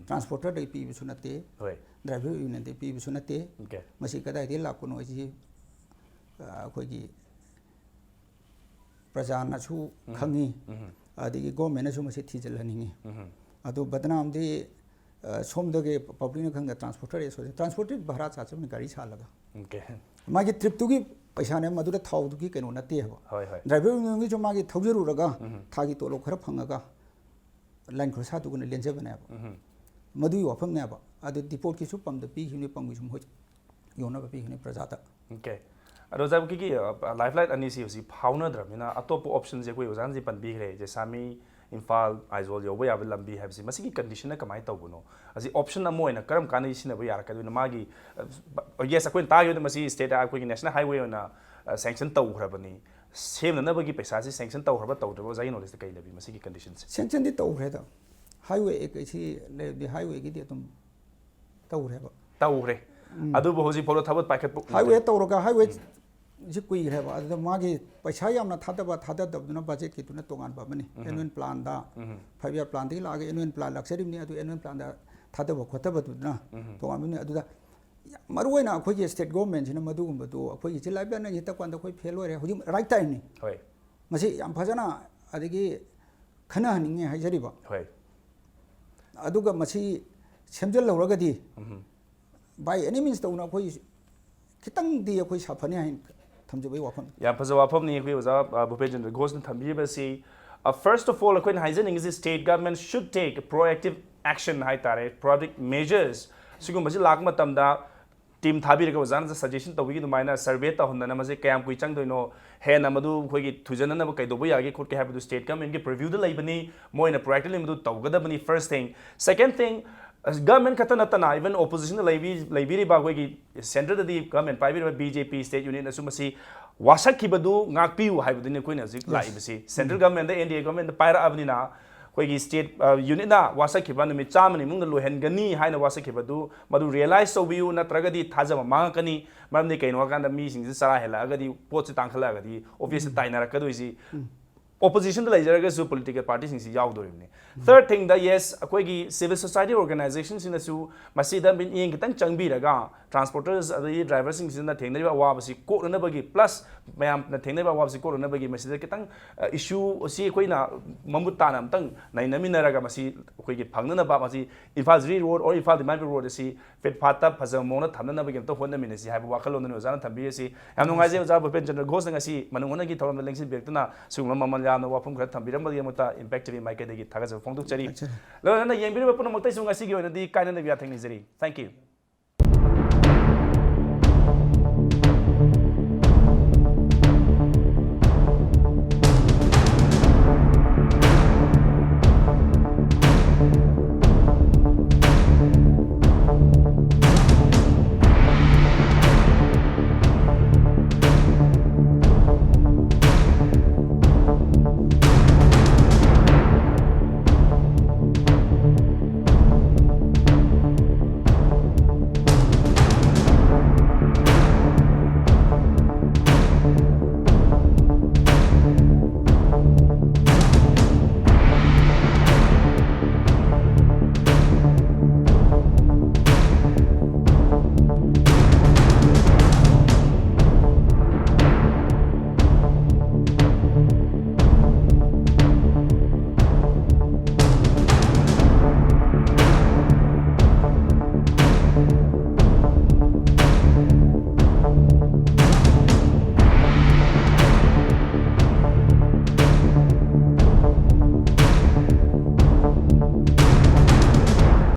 ꯇ꯭ꯔꯥꯟꯁꯄꯣꯔꯇꯔꯗꯒꯤ ꯄꯤꯕꯁꯨ ꯅꯠꯇꯦ, ꯍꯣꯏ꯫ ꯗ꯭ꯔꯥꯏꯚꯔ ꯌꯨꯅꯤꯌꯟꯗꯒꯤ ꯄꯤꯕꯁꯨ ꯅꯠꯇꯦ꯫ ꯑꯣꯀꯦ꯫ ꯃꯁꯤ ꯀꯗꯥꯏꯗꯒꯤ ꯂꯥꯛꯄꯅꯣ ꯍꯥꯏꯁꯤ, ꯑ, ꯑꯩꯈꯣꯏꯒꯤ ꯄ꯭ꯔꯖꯥꯅꯁꯨ ꯈꯪꯉꯤ, ꯑꯗꯒꯤ ꯒꯣꯔꯃꯦꯟꯅꯁꯨ ꯃꯁꯤ ꯊꯤꯖꯤꯜꯍꯟꯅꯤꯡꯉꯤ꯫ ꯑꯗꯨ ꯕꯗꯅꯥꯝꯗꯤ, ꯑ, ꯁꯣꯝꯗꯒꯤ ꯄꯕ꯭ꯂꯤꯛꯅ ꯈꯪꯗ ꯇ꯭ꯔꯥꯟꯁꯄꯣꯔꯇꯔ ꯑꯦꯁꯣꯁꯤꯌꯦꯁꯟ, ꯇ꯭ꯔꯥꯟꯁꯄꯣꯔꯇꯔ ꯚꯔꯥ ꯆꯥ ꯆꯠꯄꯅꯤ ꯒꯥꯔꯤ ꯁꯥꯜꯂꯒ꯫ ꯑꯣꯀꯦ꯫ ꯃꯥꯒꯤ ꯇ꯭ꯔꯤꯞꯇꯨꯒꯤ ꯄꯩꯁꯥꯅꯦ, ꯃꯗꯨꯗ ꯊꯥꯎꯗꯨꯒꯤ ꯀꯩꯅꯣ ꯅꯠꯇꯦ ꯍꯥꯏꯕ꯫ ꯍꯣꯏ ꯍꯣꯏ ꯗ꯭ꯔꯥꯏꯚꯔ ꯌꯨꯅꯤꯌꯟꯒꯤꯁꯨ ꯃꯥꯒꯤ ꯊꯧꯖꯔꯨꯔꯒ ꯊꯥꯒꯤ ꯇꯣꯂꯣꯞ ꯈꯔ ꯐꯪꯉꯒ ꯂꯥꯏꯟ ꯈꯨꯔꯁꯥꯗꯨꯒꯅ ꯂꯦꯟꯖꯕꯅꯦꯕ꯫ ꯃꯗꯨꯒꯤ ꯋꯥꯐꯝꯅꯦꯕ꯫ ꯑꯗꯨ ꯗꯤꯄꯣꯠꯀꯤꯁꯨ ꯄꯝꯗ ꯄꯤꯈꯤꯕꯅꯤ, ꯄꯝꯒꯤꯁꯨ ꯃꯍꯨꯠ ꯌꯣꯟꯅꯕ ꯄꯤꯈꯤꯕꯅꯤ ꯄ꯭ꯔꯖꯥꯗ꯫ ꯑꯣꯀꯦ꯫ ꯑꯗꯣ ꯑꯣꯖꯥ, ꯑꯩꯈꯣꯏꯒꯤ ꯂꯥꯏꯐ ꯂꯥꯏꯟ ꯑꯅꯤꯁꯤ ꯍꯧꯖꯤꯛ ꯐꯥꯎꯅꯗ꯭ꯔꯕꯅꯤꯅ ꯑꯇꯣꯞꯄ ꯑꯣꯞꯁꯟꯁꯦ ꯑꯩꯈꯣꯏ ꯑꯣꯖꯥꯅꯗꯤ ꯄꯟꯕꯤꯈ꯭ꯔꯦ, ꯖꯦꯁꯥꯃꯤ ꯏꯝꯐꯥꯜ ꯑꯥꯏꯖꯣꯜ ꯌꯧꯕ ꯌꯥꯕ ꯂꯝꯕꯤ ꯍꯥꯏꯕꯁꯤ, ꯃꯁꯤꯒꯤ ꯀꯟꯗꯤꯁꯟꯅ ꯀꯃꯥꯏꯅ ꯇꯧꯕꯅꯣ? ꯑꯁꯤ ꯑꯣꯞꯁꯟ ꯑꯃ ꯑꯣꯏꯅ ꯀꯔꯝ ꯀꯥꯟꯗ ꯁꯤꯖꯤꯟꯅꯕ ꯌꯥꯔꯛꯀꯗꯣꯏꯅꯣ? ꯃꯥꯒꯤ, ꯌꯦꯁ, ꯑꯩꯈꯣꯏꯅ ꯇꯥꯈꯤꯕꯗ ꯃꯁꯤ ꯁ꯭ꯇꯦꯠ ꯑꯩꯈꯣꯏꯒꯤ ꯅꯦꯁꯅꯦꯜ ꯍꯥꯏꯋꯦ ꯑꯣꯏꯅ ꯁꯦꯡꯁꯟ ꯇꯧꯈ꯭ꯔꯕꯅꯤ꯫ ꯁꯦꯝꯅꯅꯕꯒꯤ ꯄꯩꯁꯥꯁꯤ ꯁꯦꯡꯁꯟ ꯇꯧꯈ꯭ꯔꯕ ꯇꯧꯗ꯭ꯔꯕ ꯑꯣꯖꯥꯒꯤ ꯅꯣꯂꯦꯖꯇ ꯀꯩ ꯂꯩꯕꯤ ꯃꯁꯤꯒꯤ ꯀꯟꯗꯤꯁꯟꯁꯦ? ꯁꯦꯡꯁꯟꯗꯤ ꯇꯧꯈ꯭ꯔꯦꯗ꯫ ꯍꯥꯏꯋꯦ ꯑꯦꯛ ꯑꯁꯤ ꯂꯩꯔꯗꯤ ꯍꯥꯏꯋꯦꯒꯤꯗꯤ ꯑꯗꯨꯝ ꯇꯧꯈ꯭ꯔꯦꯕ꯫ ꯇꯧꯈ꯭ꯔꯦ꯫ ꯑꯗꯨꯕꯨ ꯍꯧꯖꯤꯛ ꯐꯥꯎꯕ ꯊꯕꯛ ꯄꯥꯏꯈꯠꯄ ꯎꯗ꯭ꯔꯤ꯫ ꯍꯥꯏꯋꯦ ꯇꯧꯔꯒ ꯍꯥꯏꯋꯦ ꯁꯤ ꯀꯨꯏꯈ꯭ꯔꯦꯕ꯫ ꯑꯗꯨꯗ ꯃꯥꯒꯤ ꯄꯩꯁꯥ ꯌꯥꯝꯅ ꯊꯥꯗꯕ ꯊꯥꯗꯗꯕꯗꯨꯅ ꯕꯖꯦꯠꯀꯤꯗꯨꯅ ꯇꯣꯉꯥꯟꯕ ꯑꯃꯅꯤ꯫ ꯑꯦꯅꯨꯋꯦꯜ ꯄ꯭ꯂꯥꯟꯗ, ꯐꯥꯏꯚ ꯏꯌꯥꯔ ꯄ꯭ꯂꯥꯟꯗꯒꯤ ꯂꯥꯛꯑꯒ ꯑꯦꯅꯨꯋꯦꯜ ꯄ꯭ꯂꯥꯟ ꯂꯥꯛꯆꯔꯤꯕꯅꯤ, ꯑꯗꯨ ꯑꯦꯅꯨꯋꯦꯜ ꯄ꯭ꯂꯥꯟꯗ ꯊꯥꯗꯕ ꯈꯣꯠꯇꯕꯗꯨꯅ ꯇꯣꯉꯥꯟꯕꯅꯤ꯫ ꯑꯗꯨꯗ ꯌꯥꯝ ꯃꯔꯨ ꯑꯣꯏꯅ ꯑꯩꯈꯣꯏꯒꯤ ꯁ꯭ꯇꯦꯠ ꯒꯣꯔꯃꯦꯟꯁꯤꯅ ꯃꯗꯨꯒꯨꯝꯕꯗꯨ ꯑꯩꯈꯣꯏꯒꯤ ꯂꯥꯏꯐ ꯂꯥꯏꯟ ꯍꯦꯛ ꯇꯛꯄ ꯀꯥꯟꯗ ꯑꯩꯈꯣꯏ ꯐꯦꯜ ꯑꯣꯏꯔꯦ꯫ ꯍꯧꯖꯤꯛ ꯔꯥꯏꯠ ꯇꯥꯏꯝꯅꯤ꯫ ꯍꯣꯏ꯫ ꯃꯁꯤ ꯌꯥꯝ ꯐꯖꯅ ꯑꯗꯒꯤ ꯈꯟꯅꯍꯟꯅꯤꯡꯉꯦ ꯍꯥꯏꯖꯔꯤꯕ꯫ ꯍꯣꯏ꯫ ꯑꯗꯨꯒ ꯃꯁꯤ ꯁꯦꯝꯖꯤꯜꯍꯧꯔꯒꯗꯤ by any means ꯇꯧꯅ ꯑꯩꯈꯣꯏ ꯈꯤꯇꯪꯗꯤ ꯑꯩꯈꯣꯏ ꯁꯥꯐꯅꯤ ꯍꯥꯏꯅ ꯊꯝꯖꯕꯒꯤ ꯋꯥꯐꯝ꯫ ꯌꯥꯝ ꯐꯖꯕ ꯋꯥꯐꯝꯅꯤ ꯑꯩꯈꯣꯏ ꯑꯣꯖꯥ, ꯑ, ꯚꯨꯄꯦꯟ ꯆꯟꯗ꯭ꯔ ꯘꯣꯁꯅ ꯊꯝꯕꯤꯔꯤꯕꯁꯤ꯫ First of all, ꯑꯩꯈꯣꯏꯅ ꯍꯥꯏꯖꯅꯤꯡꯉꯤꯁꯤ state government should take proactive action ꯍꯥꯏꯇꯥꯔꯦ, proactive measures꯫ ꯁꯤꯒꯨꯝꯕꯁꯤ ꯂꯥꯛꯄ ꯃꯇꯝꯗ ꯇꯤꯝ ꯊꯥꯕꯤꯔꯒ ꯑꯣꯖꯥꯅ ꯁꯖꯦꯁꯟ ꯇꯧꯕꯤꯈꯤ ꯑꯗꯨꯃꯥꯏꯅ ꯁꯔꯚꯦ ꯇꯧꯍꯟꯗꯅ ꯃꯁꯤ ꯀꯌꯥꯝ ꯀꯨꯏ ꯆꯪꯗꯣꯏꯅꯣ, ꯍꯦꯟꯅ ꯃꯗꯨ ꯑꯩꯈꯣꯏꯒꯤ ꯊꯨꯖꯟꯅꯅꯕ ꯀꯩꯗꯧꯕ ꯌꯥꯒꯦ ꯈꯣꯠꯀꯦ ꯍꯥꯏꯕꯗꯨ ꯁ꯭ꯇꯦꯠ ꯒꯚꯔꯟꯃꯦꯟꯠꯀꯤ ꯄ꯭ꯔꯤꯚ꯭ꯌꯨꯗ ꯂꯩꯕꯅꯤ, ꯃꯣꯏꯅ ꯄ꯭ꯔꯣꯑꯦꯛꯇꯤꯚꯂꯤ ꯃꯗꯨ ꯇꯧꯒꯗꯕꯅꯤ꯫ First thing꯫ Second thing, government ꯈꯛꯇ ꯅꯠꯇꯅ even ꯑꯣꯄꯣꯖꯤꯁꯟꯗ ꯂꯩꯕꯤ-, ꯂꯩꯕꯤꯔꯤꯕ ꯑꯩꯈꯣꯏꯒꯤ ꯁꯦꯟꯇꯔꯗꯗꯤ ꯒꯚꯔꯟꯃꯦꯟꯠ ꯄꯥꯏꯕꯤꯔꯤꯕ ꯕꯤ ꯖꯦ ꯄꯤ ꯁ꯭ꯇꯦꯠ ꯌꯨꯅꯤꯠꯅꯁꯨ ꯃꯁꯤ ꯋꯥꯁꯛꯈꯤꯕꯗꯨ ꯉꯥꯛꯄꯤꯌꯨ ꯍꯥꯏꯕꯗꯨꯅꯤ ꯑꯩꯈꯣꯏꯅ ꯍꯧꯖꯤꯛ ꯂꯥꯛꯏꯕꯁꯤ꯫ ꯁꯦꯟꯇ꯭ꯔꯦꯜ ꯒꯚꯔꯟꯃꯦꯟꯠꯇ, ꯑꯦꯟ ꯗꯤ ꯑꯦ ꯒꯚꯔꯟꯃꯦꯟꯠꯇ ꯄꯥꯏꯔꯛꯑꯕꯅꯤꯅ ꯑꯩꯈꯣꯏꯒꯤ ꯁ꯭ꯇꯦꯠ, ꯑ, ꯌꯨꯅꯤꯠꯅ ꯋꯥꯁꯛꯈꯤꯕ ꯅꯨꯃꯤꯠ ꯆꯥꯝꯃꯅꯤ ꯃꯅꯨꯡꯗ ꯂꯣꯏꯍꯟꯒꯅꯤ ꯍꯥꯏꯅ ꯋꯥꯁꯛꯈꯤꯕꯗꯨ ꯃꯗꯨ ꯔꯤꯌꯦꯂꯥꯏꯖ ꯇꯧꯕꯤꯌꯨ, ꯅꯠꯇ꯭ꯔꯒꯗꯤ ꯊꯥꯖꯕ ꯃꯥꯡꯉꯛꯀꯅꯤ꯫ ꯃꯔꯝꯗꯤ ꯀꯩꯅꯣ ꯍꯥꯏꯀꯥꯟꯗ ꯃꯤꯁꯤꯡꯁꯤ ꯆꯔꯥ ꯍꯦꯜꯂꯛꯑꯒꯗꯤ, ꯄꯣꯠꯁꯤ ꯇꯥꯡꯈꯠꯂꯛꯑꯒꯗꯤ ꯑꯣꯕꯤꯌꯁꯂꯤ ꯇꯥꯏꯅꯔꯛꯀꯗꯣꯏꯁꯤ ꯑꯣꯄꯣꯖꯤꯁꯟꯗ ꯂꯩꯖꯔꯒꯁꯨ ꯄꯣꯂꯤꯇꯤꯀꯦꯜ ꯄꯥꯔꯇꯤꯁꯤꯡꯁꯤ ꯌꯥꯎꯗꯣꯔꯤꯕꯅꯤ꯫ Third thingꯗ, ꯌꯦꯁ, ꯑꯩꯈꯣꯏꯒꯤ ꯁꯤꯚꯤꯜ ꯁꯣꯁꯥꯏꯇꯤ ꯑꯣꯔꯒꯅꯥꯏꯖꯦꯁꯟꯁꯤꯡꯅꯁꯨ ꯃꯁꯤꯗ ꯃꯤꯠꯌꯦꯡ ꯈꯤꯇꯪ ꯆꯪꯕꯤꯔꯒ ꯇ꯭ꯔꯥꯟꯁꯄꯣꯔꯇꯔꯁ ꯑꯗꯒꯤ ꯗ꯭ꯔꯥꯏꯚꯔꯁꯤꯡꯁꯤꯅ ꯊꯦꯡꯅꯔꯤꯕ ꯑꯋꯥꯕꯁꯤ ꯀꯣꯛꯅꯅꯕꯒꯤ, ꯄ꯭ꯂꯁ ꯃꯌꯥꯝꯅ ꯊꯦꯡꯅꯔꯤꯕ ꯑꯋꯥꯕꯁꯤ ꯀꯣꯛꯅꯅꯕꯒꯤ ꯃꯁꯤꯗ ꯈꯤꯇꯪ, ꯑ, ꯏꯁꯨ ꯑꯁꯤ ꯑꯩꯈꯣꯏꯅ ꯃꯃꯨꯠ ꯇꯥꯅ ꯑꯝꯇꯪ ꯅꯩꯅꯃꯤꯟꯅꯔꯒ ꯃꯁꯤ ꯑꯩꯈꯣꯏꯒꯤ ꯐꯪꯅꯅꯕ ꯃꯁꯤ ꯏꯝꯐꯥꯜ ꯖꯤꯔꯤ ꯔꯣꯗ ꯑꯣꯔ ꯏꯝꯐꯥꯜ ꯗꯤꯃꯥꯏꯟ ꯔꯣꯗ ꯑꯁꯤ ꯐꯤꯠ ꯐꯥꯠꯇ ꯐꯖꯕ ꯃꯑꯣꯡꯗ ꯊꯝꯅꯅꯕꯒꯤ ꯑꯝꯇ ꯍꯣꯠꯅꯃꯤꯟꯅꯁꯤ ꯍꯥꯏꯕ ꯋꯥꯈꯜꯂꯣꯟꯗꯨꯅꯤ ꯑꯣꯖꯥꯅ ꯊꯝꯕꯤꯔꯤꯁꯤ꯫ ꯌꯥꯝ ꯅꯨꯡꯉꯥꯏꯖꯩ ꯑꯣꯖꯥ ꯚꯨꯄꯦꯟ ꯆꯟꯗ꯭ꯔ ꯘꯣꯁꯅ ꯉꯁꯤ ꯃꯅꯨꯡ ꯍꯨꯠꯅꯒꯤ ꯊꯧꯔꯝꯗ ꯂꯦꯡꯁꯤꯟꯕꯤꯔꯛꯇꯨꯅ ꯁꯤꯒꯨꯝꯕ ꯃꯃꯜ ꯌꯥꯝꯅ ꯋꯥꯐꯝ ꯈꯔ ꯊꯝꯕꯤꯔꯝꯕꯒꯤꯗꯃꯛꯇ ꯏꯝꯄꯦꯛ ꯇꯤꯚꯤ ꯃꯥꯏꯀꯩꯗꯒꯤ ꯊꯥꯒꯠꯆꯕ ꯐꯣꯡꯗꯣꯛꯆꯔꯤ꯫ ꯂꯣꯏꯅꯅ ꯌꯦꯡꯕꯤꯔꯤꯕ ꯄꯨꯝꯅꯃꯛꯇꯁꯨ ꯉꯁꯤꯒꯤ ꯑꯣꯏꯅꯗꯤ ꯀꯥꯏꯅꯅꯕ ꯌꯥꯊꯪ ꯅꯤꯖꯔꯤ꯫ Thank you꯫